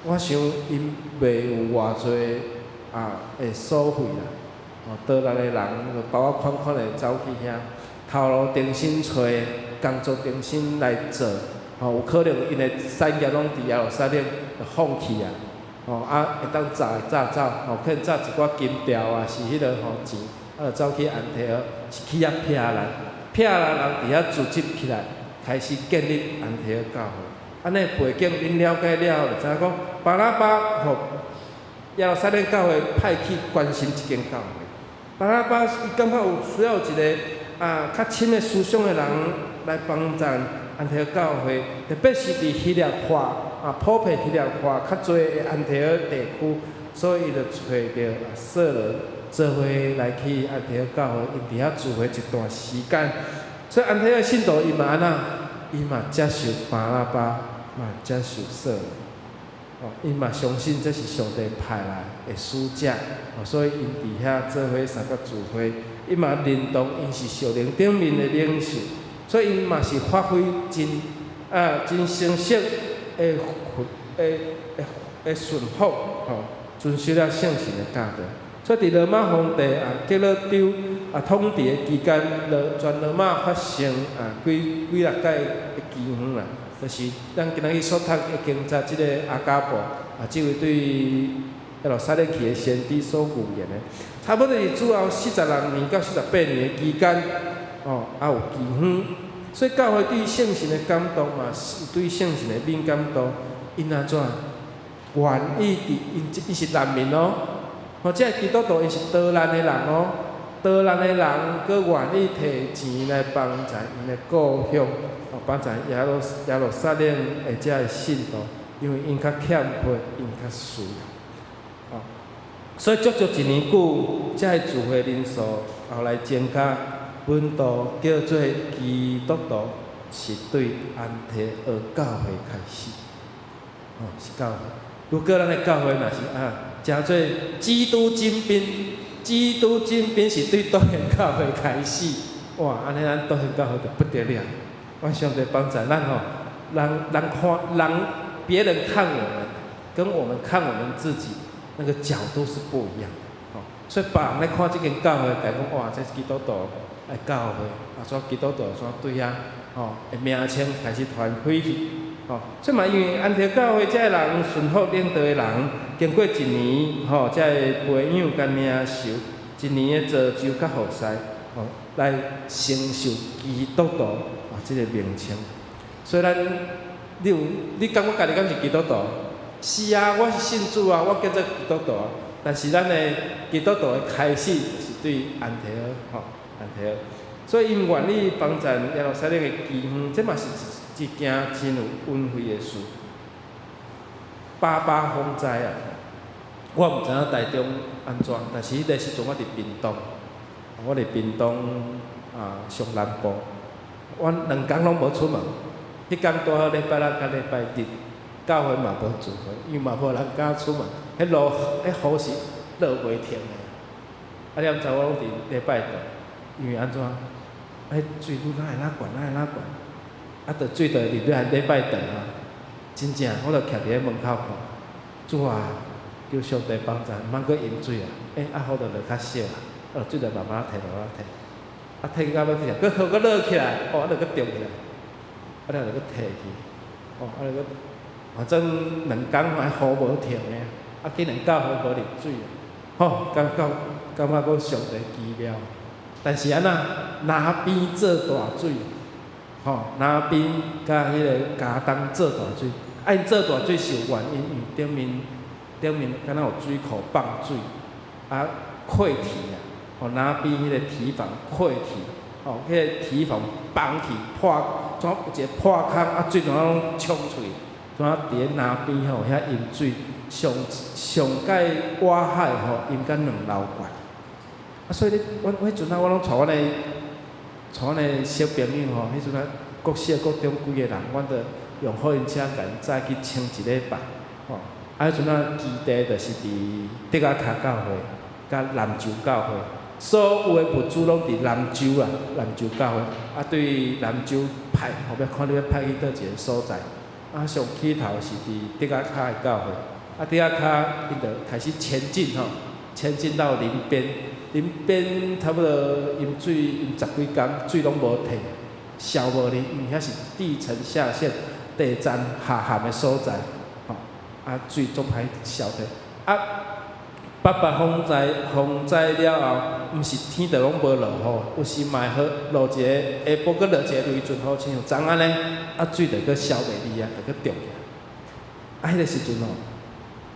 我想𪜶袂有偌濟啊會所費啦。哦，逃難的人就包仔款款的走去遐，頭路重新揣，工作重新來做，吼，有可能𪜶的產業攏佇耶路撒冷就放棄啊。吼啊，會當詐的詐走，吼，可能詐一寡金條啊，是彼個吼錢，啊，就走去安提阿，是去遐避難，避難人佇遐組織起來，開始建立安提阿教會。按呢背景恁了解了後，就知影講巴拿巴予耶路撒冷教會派去關心這間教會。巴拿巴伊感覺有需要一個啊較深的思想的人來幫助安提阿教會，特別是佇希臘化啊普遍希臘化較濟的安提阿地區，所以伊就揣著掃羅做伙來去安提阿教會，𪜶佇遐聚會一段時間。所以安提阿信徒伊嘛按怎？伊嘛接受巴拿巴，嘛接受掃羅。哦，𪜶嘛相信這是上帝派來的使者，哦，所以𪜶佇遐做伙相佮聚會，伊嘛認同𪜶是屬靈頂面的領袖，所以𪜶嘛是發揮真啊真誠實的的的的順服，吼，遵守了聖神的教導。所以佇羅馬皇帝啊革老丟啊統治的期間，羅全羅馬發生啊幾幾若擺的饑荒啦。就是咱今仔日所讀的經節，這個亞加布啊，這位對耶路撒冷去的先知所預言的，差不多是主後46年到48年的期間，哦，啊有饑荒，所以教會對聖神的感動嘛，是對聖神的敏感度，𪜶按怎願意佇𪜶伊是難民哦，哦，這個基督徒𪜶是逃難的人哦，逃難的人閣願意提錢來幫助𪜶的故鄉。哦，幫助耶路撒冷的這个信徒，因為𪜶較欠缺，𪜶較需要。哦，所以足足一年久，這个聚會人數後來增加，門徒叫做基督徒，是對安提阿教會開始。哦，是教會。如果咱的教會若是啊，成做基督精兵，基督精兵是對多元教會開始，哇，按呢咱多元教會就不得了。願上帝幫助咱吼，人人看人，別人看我們，跟我們看我們自己，那個角度是不一樣的。吼，所以別人來看這間教會，會講哇，這是基督徒的教會，啊，怎基督徒怎對遐吼的名稱開始傳開去，吼，這嘛因為安提阿教會這个人順服領導的人，經過一年吼，才會培養佮領受一年的造就佮服侍，吼，來承受基督徒啊這个名稱。所以咱，你有你感覺家己敢是基督徒？是啊，我是信主啊，我叫做基督徒啊。但是咱的基督徒的開始就是對安提阿，吼，安提阿。所以𪜶願意幫贊耶路撒冷的饑荒，這嘛是一件真有恩惠的事。八八風災啊，我毋知影台中按怎，但是彼个時陣我佇屏東，我佇屏東啊上南部，我兩工攏無出門。彼工拄好禮拜六佮禮拜日，教會嘛無聚會，因為嘛無人敢出門。彼落彼雨是落袂停的。啊，你毋知我攏佇禮拜堂，因為按怎？彼水哪會哪懸，哪會哪懸？啊，著水著入來禮拜堂啊！真正，我著徛佇咧門口看，主啊，求上帝幫助，毋通閣淹水啊！欸，啊雨著落較少啊，水著慢慢退，慢慢退。啊，退到尾去，閣雨閣落起來，哦，啊，著閣漲起來，啊，了就閣退去，哦，啊，就閣，反正兩工嘛雨無停的，啊，竟然教會無入水，吼，感覺閣上帝奇妙。但是按怎，南邊做大水，吼，南邊佮彼個佳冬做大水，啊，𪜶做大水是有原因，因為頂面敢若有水庫放水，啊，潰堤啊，吼，南邊彼個堤防潰堤，吼，彼個堤防崩去破，怎有一個破空，啊，水怎攏衝出去，怎佇咧南邊吼遐淹水，上上蓋挖海吼淹甲兩樓懸。啊，所以你，阮彼陣啊，我攏帶阮的小朋友吼，彼陣啊，國小、國中幾個人，阮就用貨運車共𪜶載去清一禮拜，吼。啊，彼陣啊，基地就是佇竹仔跤教會，佮南州教會，所有的物資攏佇南州啊，南州教會。啊，對南州派，後欲看你欲派去佗一個所在。啊，上起頭是佇竹仔跤的教會，啊，竹仔跤𪜶就開始前進吼，前進到林邊。林邊差不多淹水淹十幾工，水攏無退，消無哩，因為遐是地層下陷、地層下陷的所在，吼，啊水足歹消退。啊，八八風災風災了後，毋是天就攏無落雨，有時嘛會落一個下晡閣落一個雷陣雨，親像昨按呢，啊水就閣消袂離啊，就閣漲起來。啊，彼個時陣吼，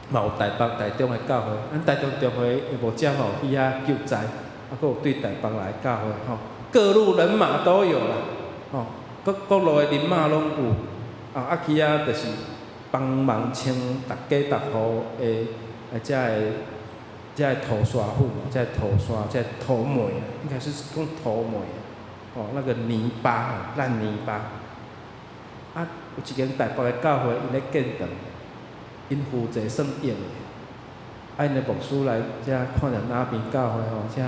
嘛有台北、台中的教會，咱台中中會的牧者吼去遐救災，啊，閣有對台北來教會吼，各路人馬都有啦，吼，各各路的人馬攏有，啊去遐就是幫忙清逐家逐戶的啊，遮个土沙粉，遮个土沙，遮個土糜啊，應該是講土糜，哦，那個泥巴，爛泥巴。啊，有一間台北的教會，𪜶咧建堂。𪜶負責算億的，啊，𪜶的牧師來遮看著哪邊教會吼，遮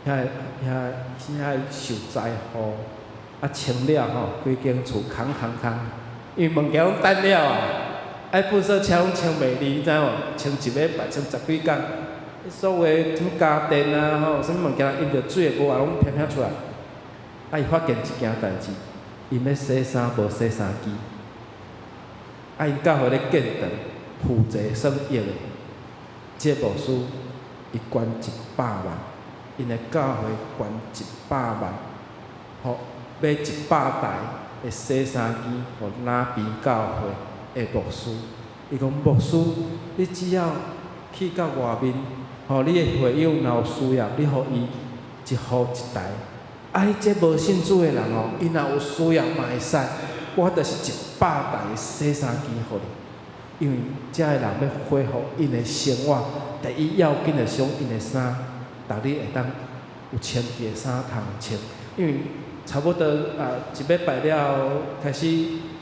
遐遐遐受災戶，啊清了吼，規間厝空空空，因為物件攏擲了啊，啊垃圾車攏清袂離，你知無？清一禮拜，清十幾工，所有的啥物家電啊吼，啥物物件淹著水的無啊，攏飄飄出來。啊，伊發現一件代誌，𪜶欲洗衫無洗衫機，啊，𪜶教會咧建堂。負責算億的，這個牧師伊捐100萬，𪜶的教會捐一百萬，予買100台的洗衫機，予哪邊教會的牧師。伊講牧師，你只要去到外面，吼，你的會友若有需要，你予伊一戶一台。啊，你這無信主的人哦，𪜶若有需要嘛會使，我就是100台洗衫機予你。因為遮的人欲恢復𪜶的生活，第一要緊的是𪜶的衫，逐日會當有清氣的衫通穿。因為差不多啊，一禮拜了後，開始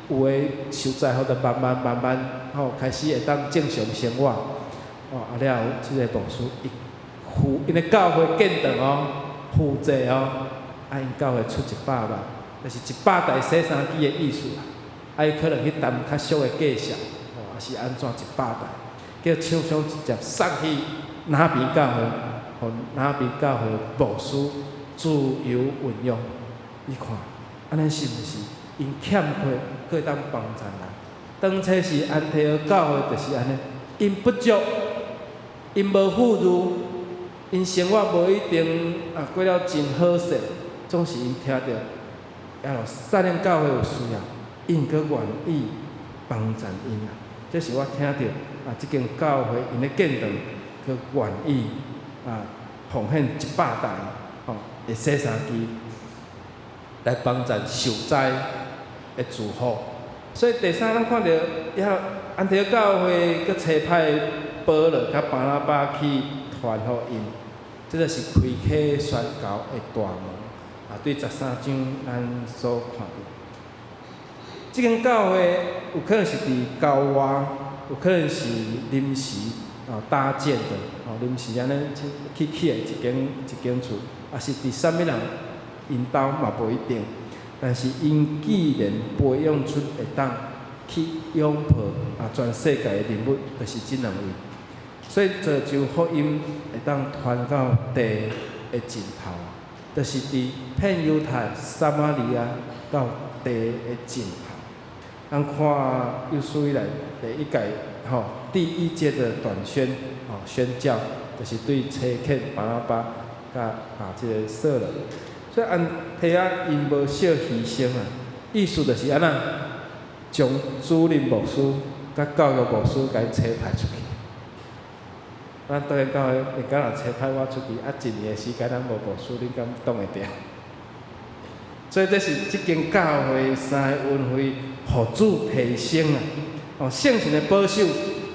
有的受災戶就慢慢慢慢吼開始會當正常生活。哦，啊了後，這個牧師伊負𪜶的教會建堂哦，負責哦，啊𪜶教會出一百萬，就是100台洗衫機的意思啦。啊，伊可能去談較俗的價數。是按怎100台，叫廠商直接送去哪邊教會，予哪邊教會牧師自由運用。你看，按呢是毋是？𪜶欠缺，閣會當幫贊人。當初時安提阿教會就是按呢，𪜶不足，𪜶無富裕，𪜶生活無一定啊過了真好勢，總是𪜶聽著耶路撒冷教會有需要，𪜶閣願意幫贊𪜶啊。這是我聽著啊，這間教會𪜶的見證，閣願意啊奉獻100台吼的洗衫機來幫贊受災的住戶。所以第三，咱看著遐安提阿教會閣差派保羅佮巴拿巴去傳福音，這個是開啟宣教的大門。啊，對13章咱所看著，這間教會有可能是佇郊外，有可能是臨時啊搭建的，哦臨時按呢起起來一間一間厝，抑是佇啥物人𪜶兜嘛無一定。但是𪜶既然培養出會當去擁抱啊全世界的人物，就是這兩位。所以造就福音會當傳到地的盡頭，就是佇遍猶太、撒瑪利亞到地的盡頭。咱看有史以來第一屆吼第一屆的短宣吼宣教，就是對差遣巴拿巴佮啊這个掃羅。所以安提阿𪜶無少犧牲啊，意思就是按怎，將主任牧師佮教育牧師共差派出去。咱當然教會，你敢若差派我出去，啊，一年的時間咱無牧師，恁敢擋會牢？所以這是這間教會三个恩惠，予主提升啊！哦，聖神的保守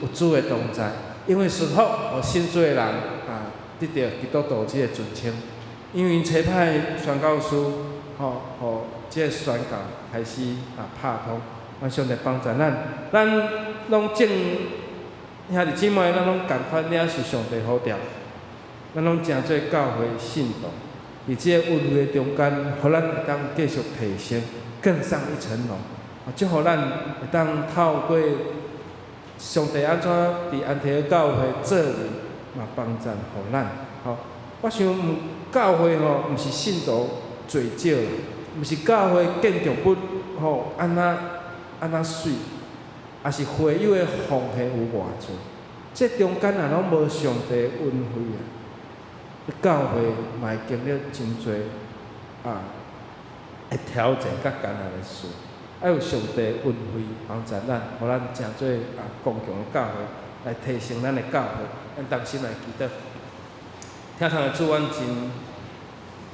有主的同在，因為順服予信主的人啊，得著基督徒這个尊稱。因為𪜶差派宣教師，吼，予這个宣教開始啊拍通，願上帝幫助咱，咱攏正兄弟姊妹，咱攏仝款領受上帝呼召，咱攏成做教會信徒，佇這个恩惠中間，予咱會當繼續提升，更上一層樓。祝福咱會當透過上帝按怎佇安提阿教會作為，嘛幫贊予咱。吼，我想毋教會吼，毋是信徒濟少啦，毋是教會建築物吼按怎按怎媠，抑是會友的奉獻有偌濟，這中間若攏無上帝恩惠啊，這教會嘛會經歷真濟啊，會挑戰佮艱難的事。愛有上帝恩惠幫助咱，予咱成做啊剛強的教會，來提升咱的教會。咱同心來祈禱。天堂的主，阮真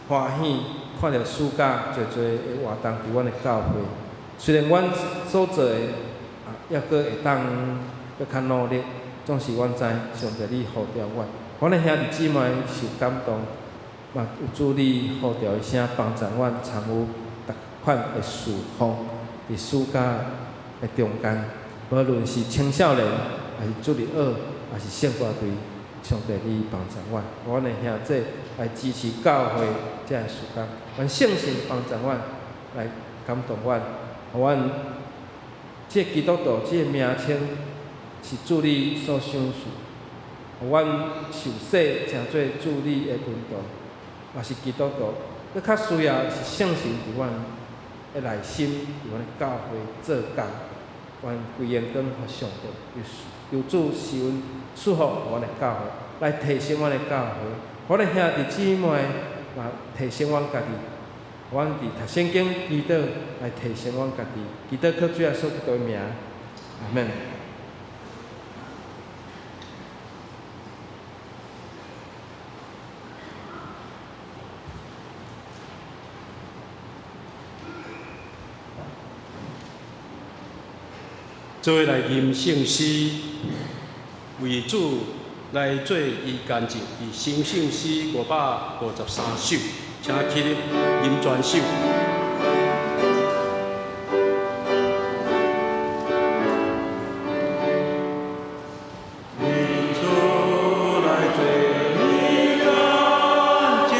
歡喜看著暑假濟濟的活動佇阮的教會。雖然阮所做的啊，猶閣會當閣較努力，總是阮知上帝你呼召阮，阮的兄弟姊妹受感動，嘛有主你呼召的聲幫助阮參與逐款的事奉。佇暑假的中間，無論是青少年，抑是主日學，抑是聖歌隊，上帝你幫助阮，阮的兄弟來支持教會這个事工，願聖神幫助阮，來感動阮，予阮這個基督徒這个名稱是主你所賞賜，予阮受洗成做主你的門徒，也是基督徒，閣較需要是聖神佇阮的內心，佇阮的教會做工，願歸榮光予上帝，求主施恩賜福予阮的教會，來提升阮的教會，阮的兄弟姊妹嘛提升阮家己，阮佇讀聖經祈禱來提升阮家己，祈禱靠主耶穌基督的名，阿門。做伙來吟聖詩，為主來做伊乾淨，佇新聖詩553首，請起立吟全首。為主來做伊乾淨，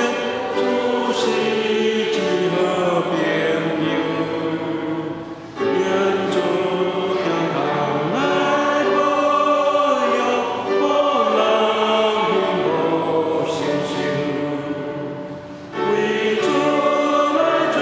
主是至好朋友。願主天堂來保佑，予人永無承受。為主來做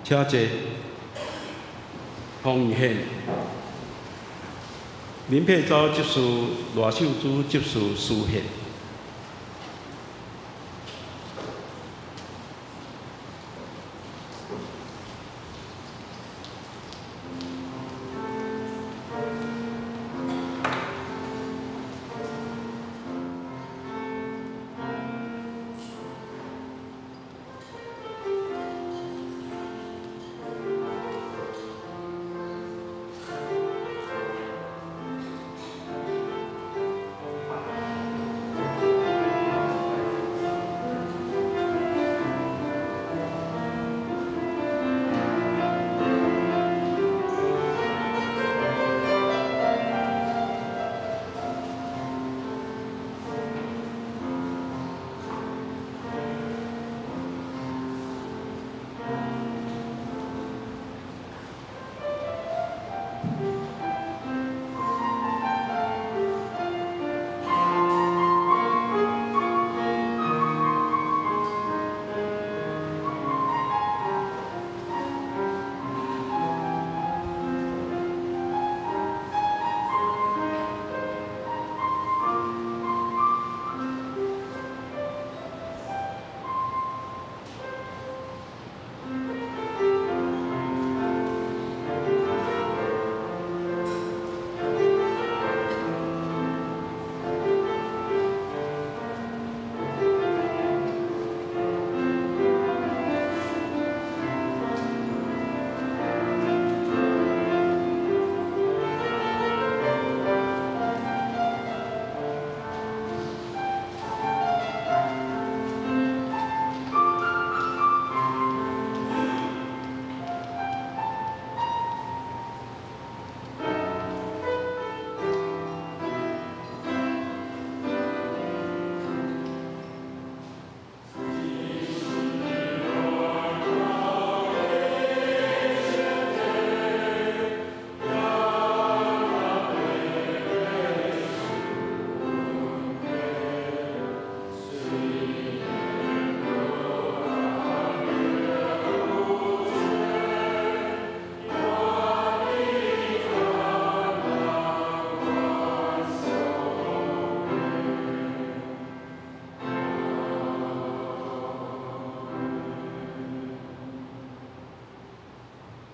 請坐。奉獻，林佩昭執事、賴秀珠執事司獻。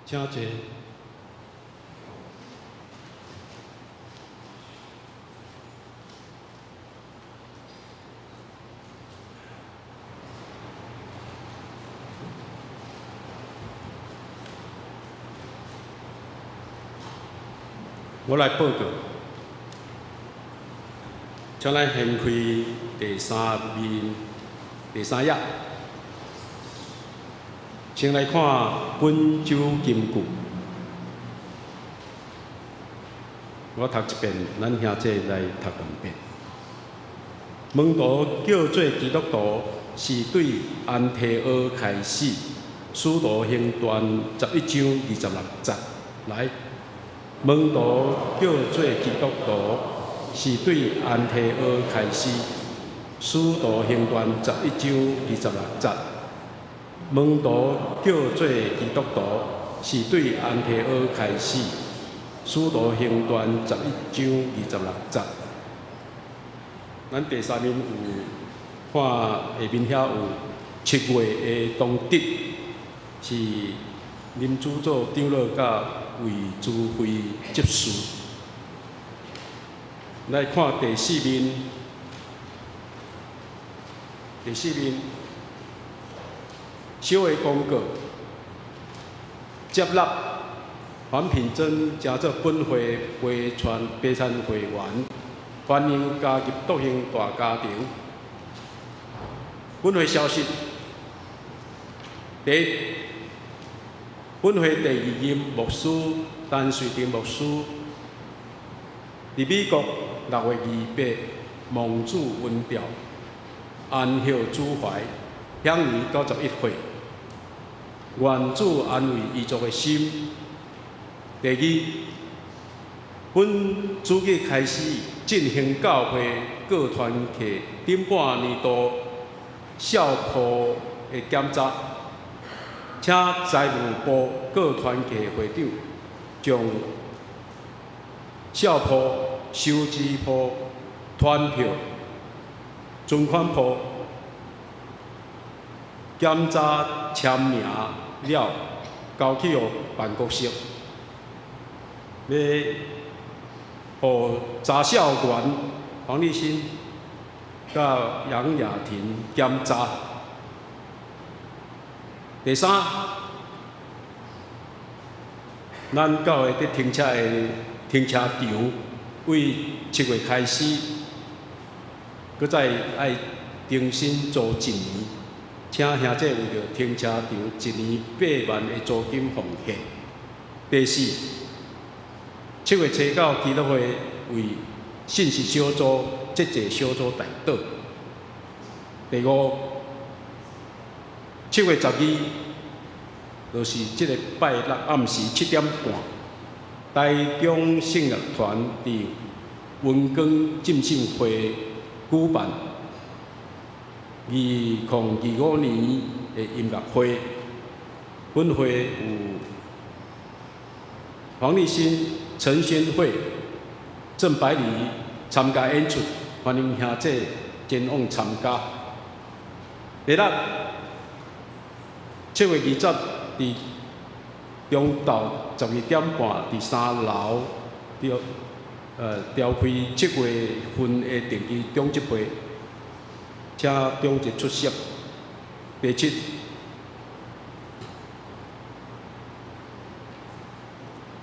請坐。我來報告，請咱掀開第三面第三頁，先來看本周金句。我讀一遍，咱兄弟來讀兩遍。門徒叫做基督徒，是對安提阿開始，使徒行傳11章26節來。門徒叫做基督徒，是對安提阿開始，使徒行傳11章26節。門徒叫做基督徒，是對安提阿開始，使徒行傳11章26節。咱第三面有看下面遐有7月的當日，是林主座長老佮魏珠辉執事。來看第四面，第四面小的公告，接納黃品珍成做本會悲傳會員，歡迎加入篤行大家庭。本會消息，第一，本會第二任牧師陳瑞定牧師，佇美國6月28蒙主恩召，安息主懷，享年91歲。願主安慰遺族的心。第二，本主日開始進行教會各團契頂半年度校譜的檢查，請財務部各團契會長將數簿、收支簿、傳票、存款簿檢查簽名了，交去予辦公室，欲予查少元、黃立新佮楊雅婷檢查。第三，咱教會佇停車的停車場，對7月開始，閣再愛重新租一年，請兄弟為著停車場一年8萬的租金奉獻。第四，7月初9，祈禱會為信息小組節制小組代禱。第五，7月12，就是這个拜六暗時7點半，台中聖樂團佇雲岡浸信會舉辦2025年的音樂會。本會有黃立新、陳宣惠、鄭百里參加演出，歡迎兄弟前往參加。第六，7月20佇中晝12點半，佇3樓召開7月份的定期長執會，請長執出席。第七，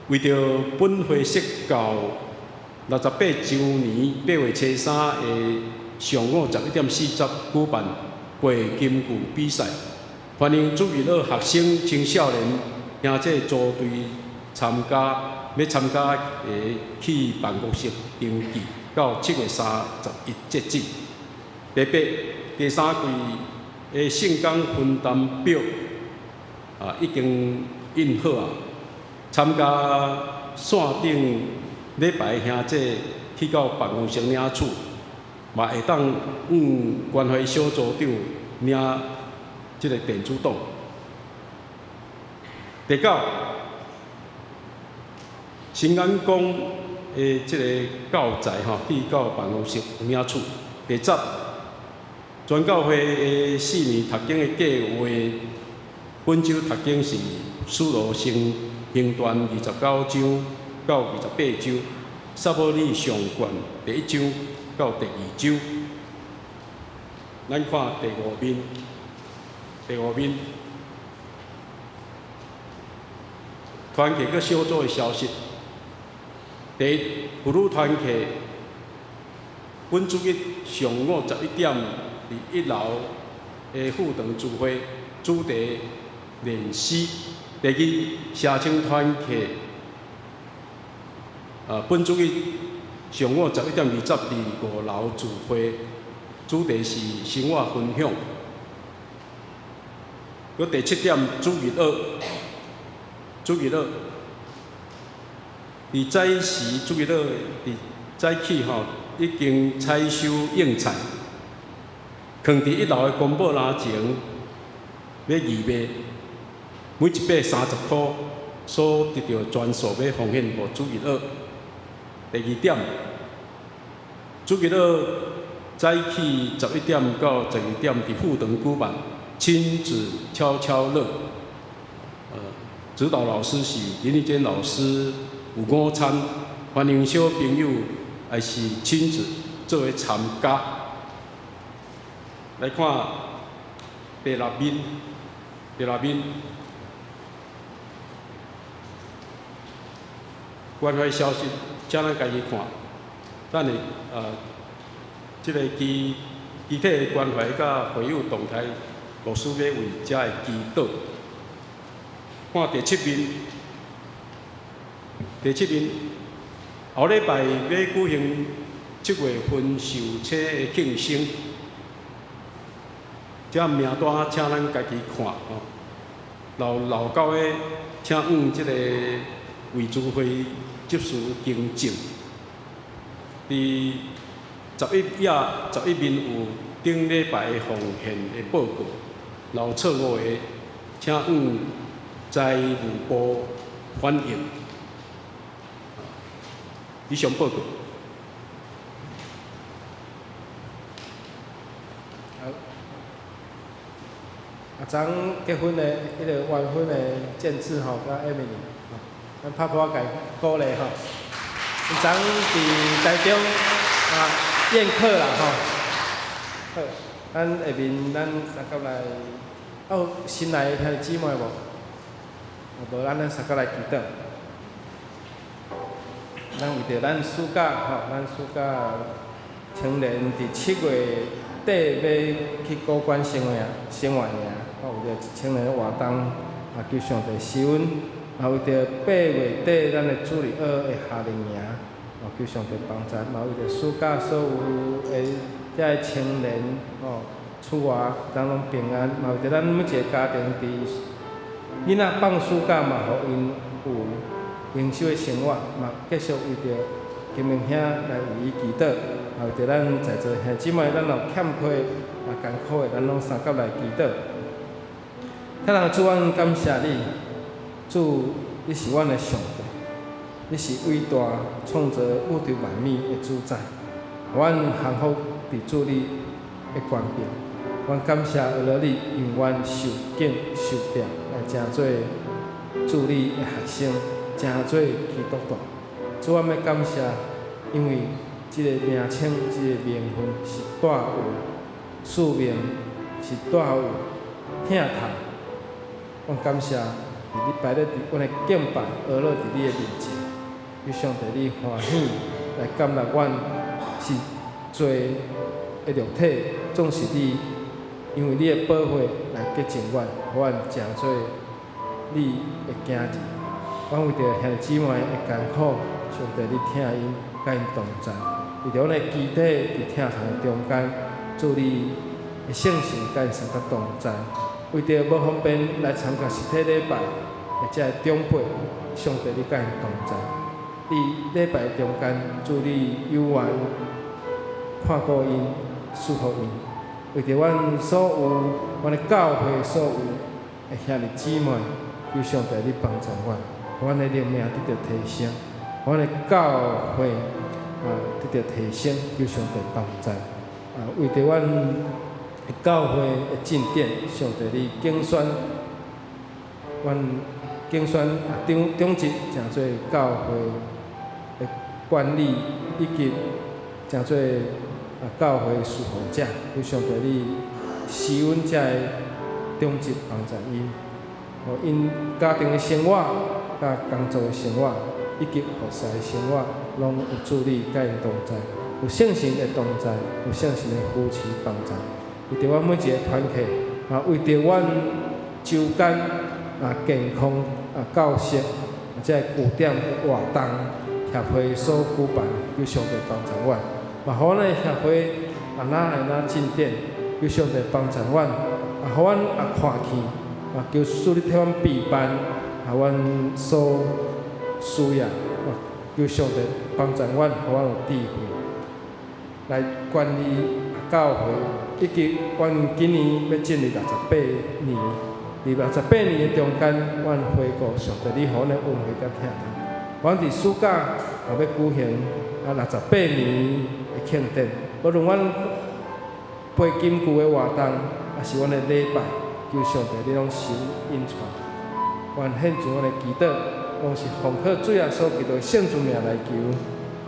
為著本會設教68週年8月初3的上午11點40舉辦背金句比賽，歡迎主日學學生、青少年兄弟組隊參加，欲參加的去辦公室登記，到7月31截止。第八，第三季的聖工分擔表已經印好啊，參加線頂禮拜兄弟去到辦公室領取，嘛會當向關懷小組長領這个電子檔。第九，新眼光的這个教材吼，去到辦公室領取。第十，全教會的4年讀經的計劃，本週讀經是使徒行傳29章到28章，撒母耳上卷第一章到第二章。咱看第五面，第五面，團契佮小組的消息。第一，婦女團契，本主日上午11點，佇1樓的副堂聚會，主題練詩。第二，社青團契，本主日上午11點20，佇5樓聚會，主題是生活分享。閣第七點，主日學，主日學，佇早時主日學，佇早起吼已經採收應菜，囥佇1樓的公布籃前，欲義賣，每一百30箍，所得著全數欲奉獻予主日學。第二點，主日學早起11點到12點，佇副堂舉辦親子悄悄樂。指導老師是林麗娟老師，有午餐，歡迎小朋友還是親子做伙參加。來看第六面，第六面，關懷消息，請咱家己看。咱的這个肢體的關懷佮會友動態，牧師欲為遮的祈禱。看第七面，第七面，後禮拜欲舉行7月份受洗的慶生，這名單請咱家己看吼。老老高的，請往這个維持會執事更正。佇11頁11面有頂禮拜奉獻的報告，若有錯誤的，請向財務部反映。以上報告。啊，昨結婚的，彼个完婚的建志吼，佮 Emily 吼，咱拍破共鼓勵吼。𪜶昨佇台中啊宴客啦吼。好，咱下面咱相佮來，啊有新來的兄弟姊妹無？無，咱相佮來祈禱。咱為著咱暑假吼，咱暑假青年佇7月底欲去古關生活營，吼，為著青年活動，啊，求上帝賜恩，啊，為著8月底咱的主日學的夏令營，哦，求上帝幫助，嘛為著暑假所有的遮个青年，吼，出外當攏平安，嘛為著咱每一个家庭佇囡仔放暑假嘛，予𪜶有靈修的生活，嘛繼續為著金明兄來為伊祈禱，嘛為著咱在座兄姊妹，咱有欠缺啊艱苦的，咱攏相佮來祈禱。天父主，阮感謝你，主，你是阮的上帝，你是偉大創造宇宙萬物的主宰，阮降服佇主你的權柄，阮感謝為著你，讓阮受敬受定來成做主你的學生，成做基督徒。主，阮欲感謝，因為這个名稱、這个名分是帶有使命，是帶有疼痛。阮感謝，佇你擺咧佇阮的敬拜，阿樂佇你的面前，求上帝你歡喜來接納阮是罪的肉體，總是你因為你的寶血來潔淨阮，予阮成做你的囝兒。阮為著兄弟姊妹的艱苦，上帝你疼𪜶，佮𪜶同在。為著阮的肢體佇疼痛的中間，主你的聖神佮𪜶相佮同在。為著無方便來參加實體禮拜的這个長輩，上帝你佮𪜶同在。佇禮拜中間，主你有緣看顧𪜶，祝福𪜶。為著阮所有，阮的教會所有的兄弟姊妹，求上帝你幫助阮，阮的靈命得著提升，阮的教會啊得著提升，求上帝幫助。啊，為著阮教會的進展，上帝你揀選，阮揀選啊長長執成做教會的管理，以及成做啊教會的侍奉者，求上帝你賜阮遮个長執幫助𪜶，予𪜶家庭的生活、佮工作的生活，以及服侍的生活，攏有主你佮𪜶同在，有聖神的同在，有聖神的扶持幫助。為著阮每一个團契，啊，為著阮周間啊健康啊教室啊這个據點的活動協會所舉辦，求上帝幫助阮，嘛予阮的協會啊哪會哪進展，求上帝幫助阮，啊，予阮也看見，啊，求主你替阮備辦啊，阮所需要，啊，求上帝幫助阮，予阮有智慧來管理教會。以及阮今年欲進入六十八年，佇六十八年的中間，阮回顧上帝你予阮的恩惠佮疼痛。阮佇暑假也欲舉行啊六十八年的慶典，無論阮背金句的活動，抑是阮的禮拜，求上帝你攏收引帶。阮獻上阮的祈禱，攏是奉靠主耶穌基督的聖尊名來求，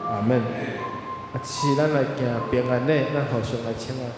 阿門。啊，是咱來行平安禮，咱互相來請安。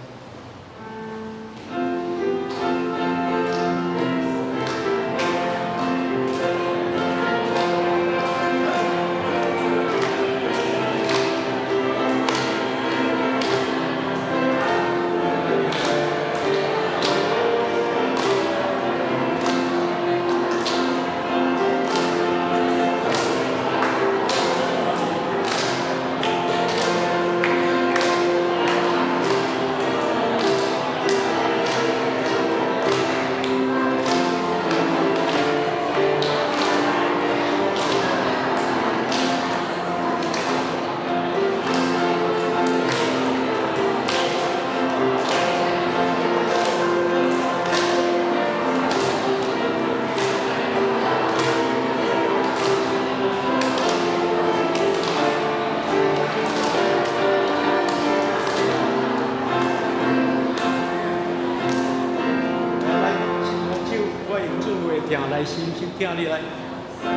的疼來深深疼你來。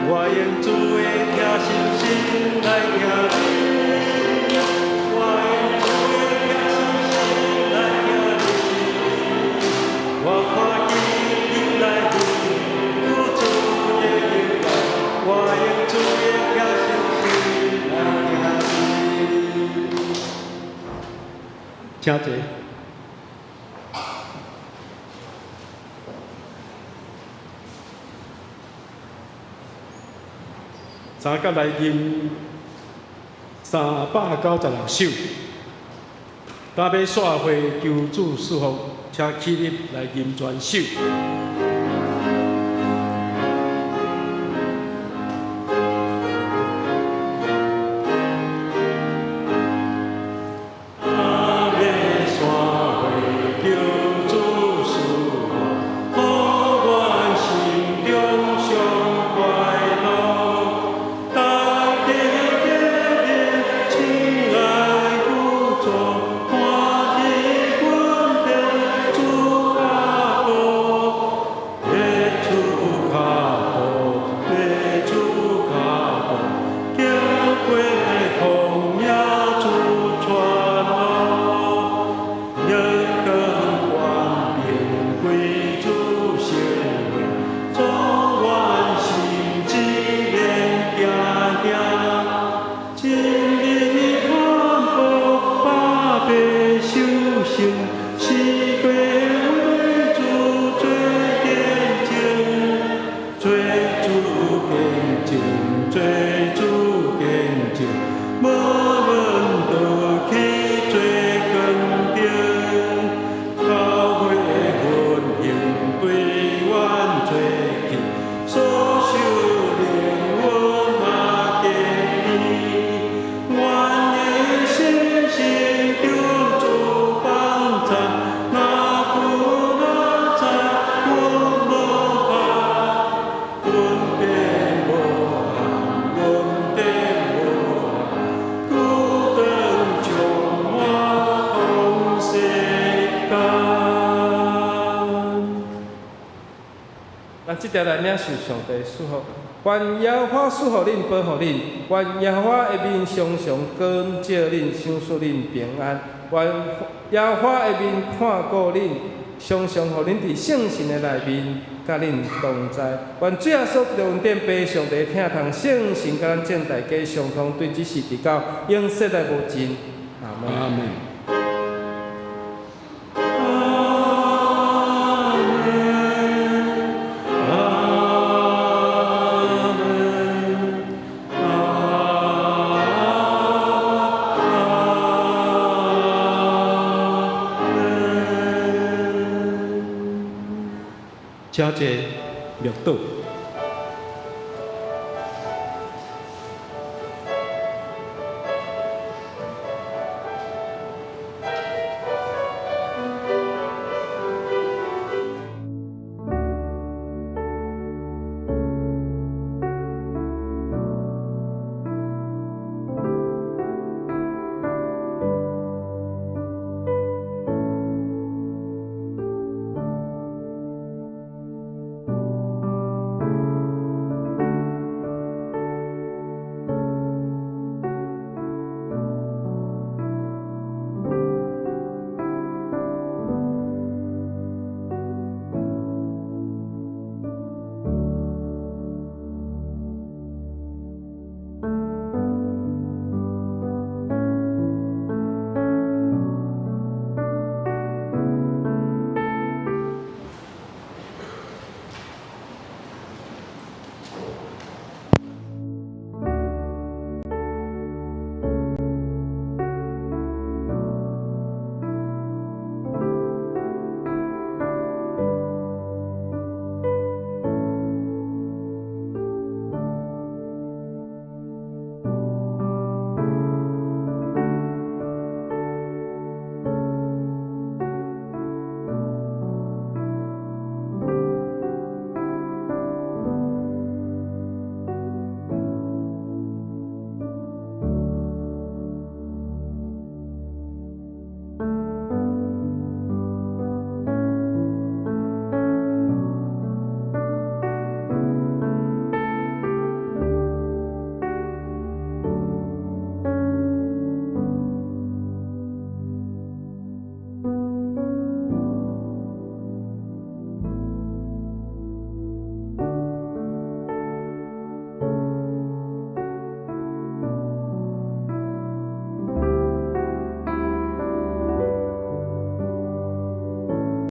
我用主的疼深深來疼你，我用主的疼深深來疼你。我看見你內面有主的榮耀，我用主的疼深深來疼你。請坐。三甲來吟396首，今欲散會求主賜福，請起立來吟全首。咱這條來領受上帝祝福，願耶和華賜福恁，保護恁；願耶和華的面常常光照恁，賞賜恁平安；願耶和華的面看顧恁，常常予恁佇聖神的內面，佮恁同在。願主耶穌基督恩典、父上帝疼痛、聖神佮咱眾大家相通，對這時直到永世來無盡。阿門。阿門。請坐，默禱。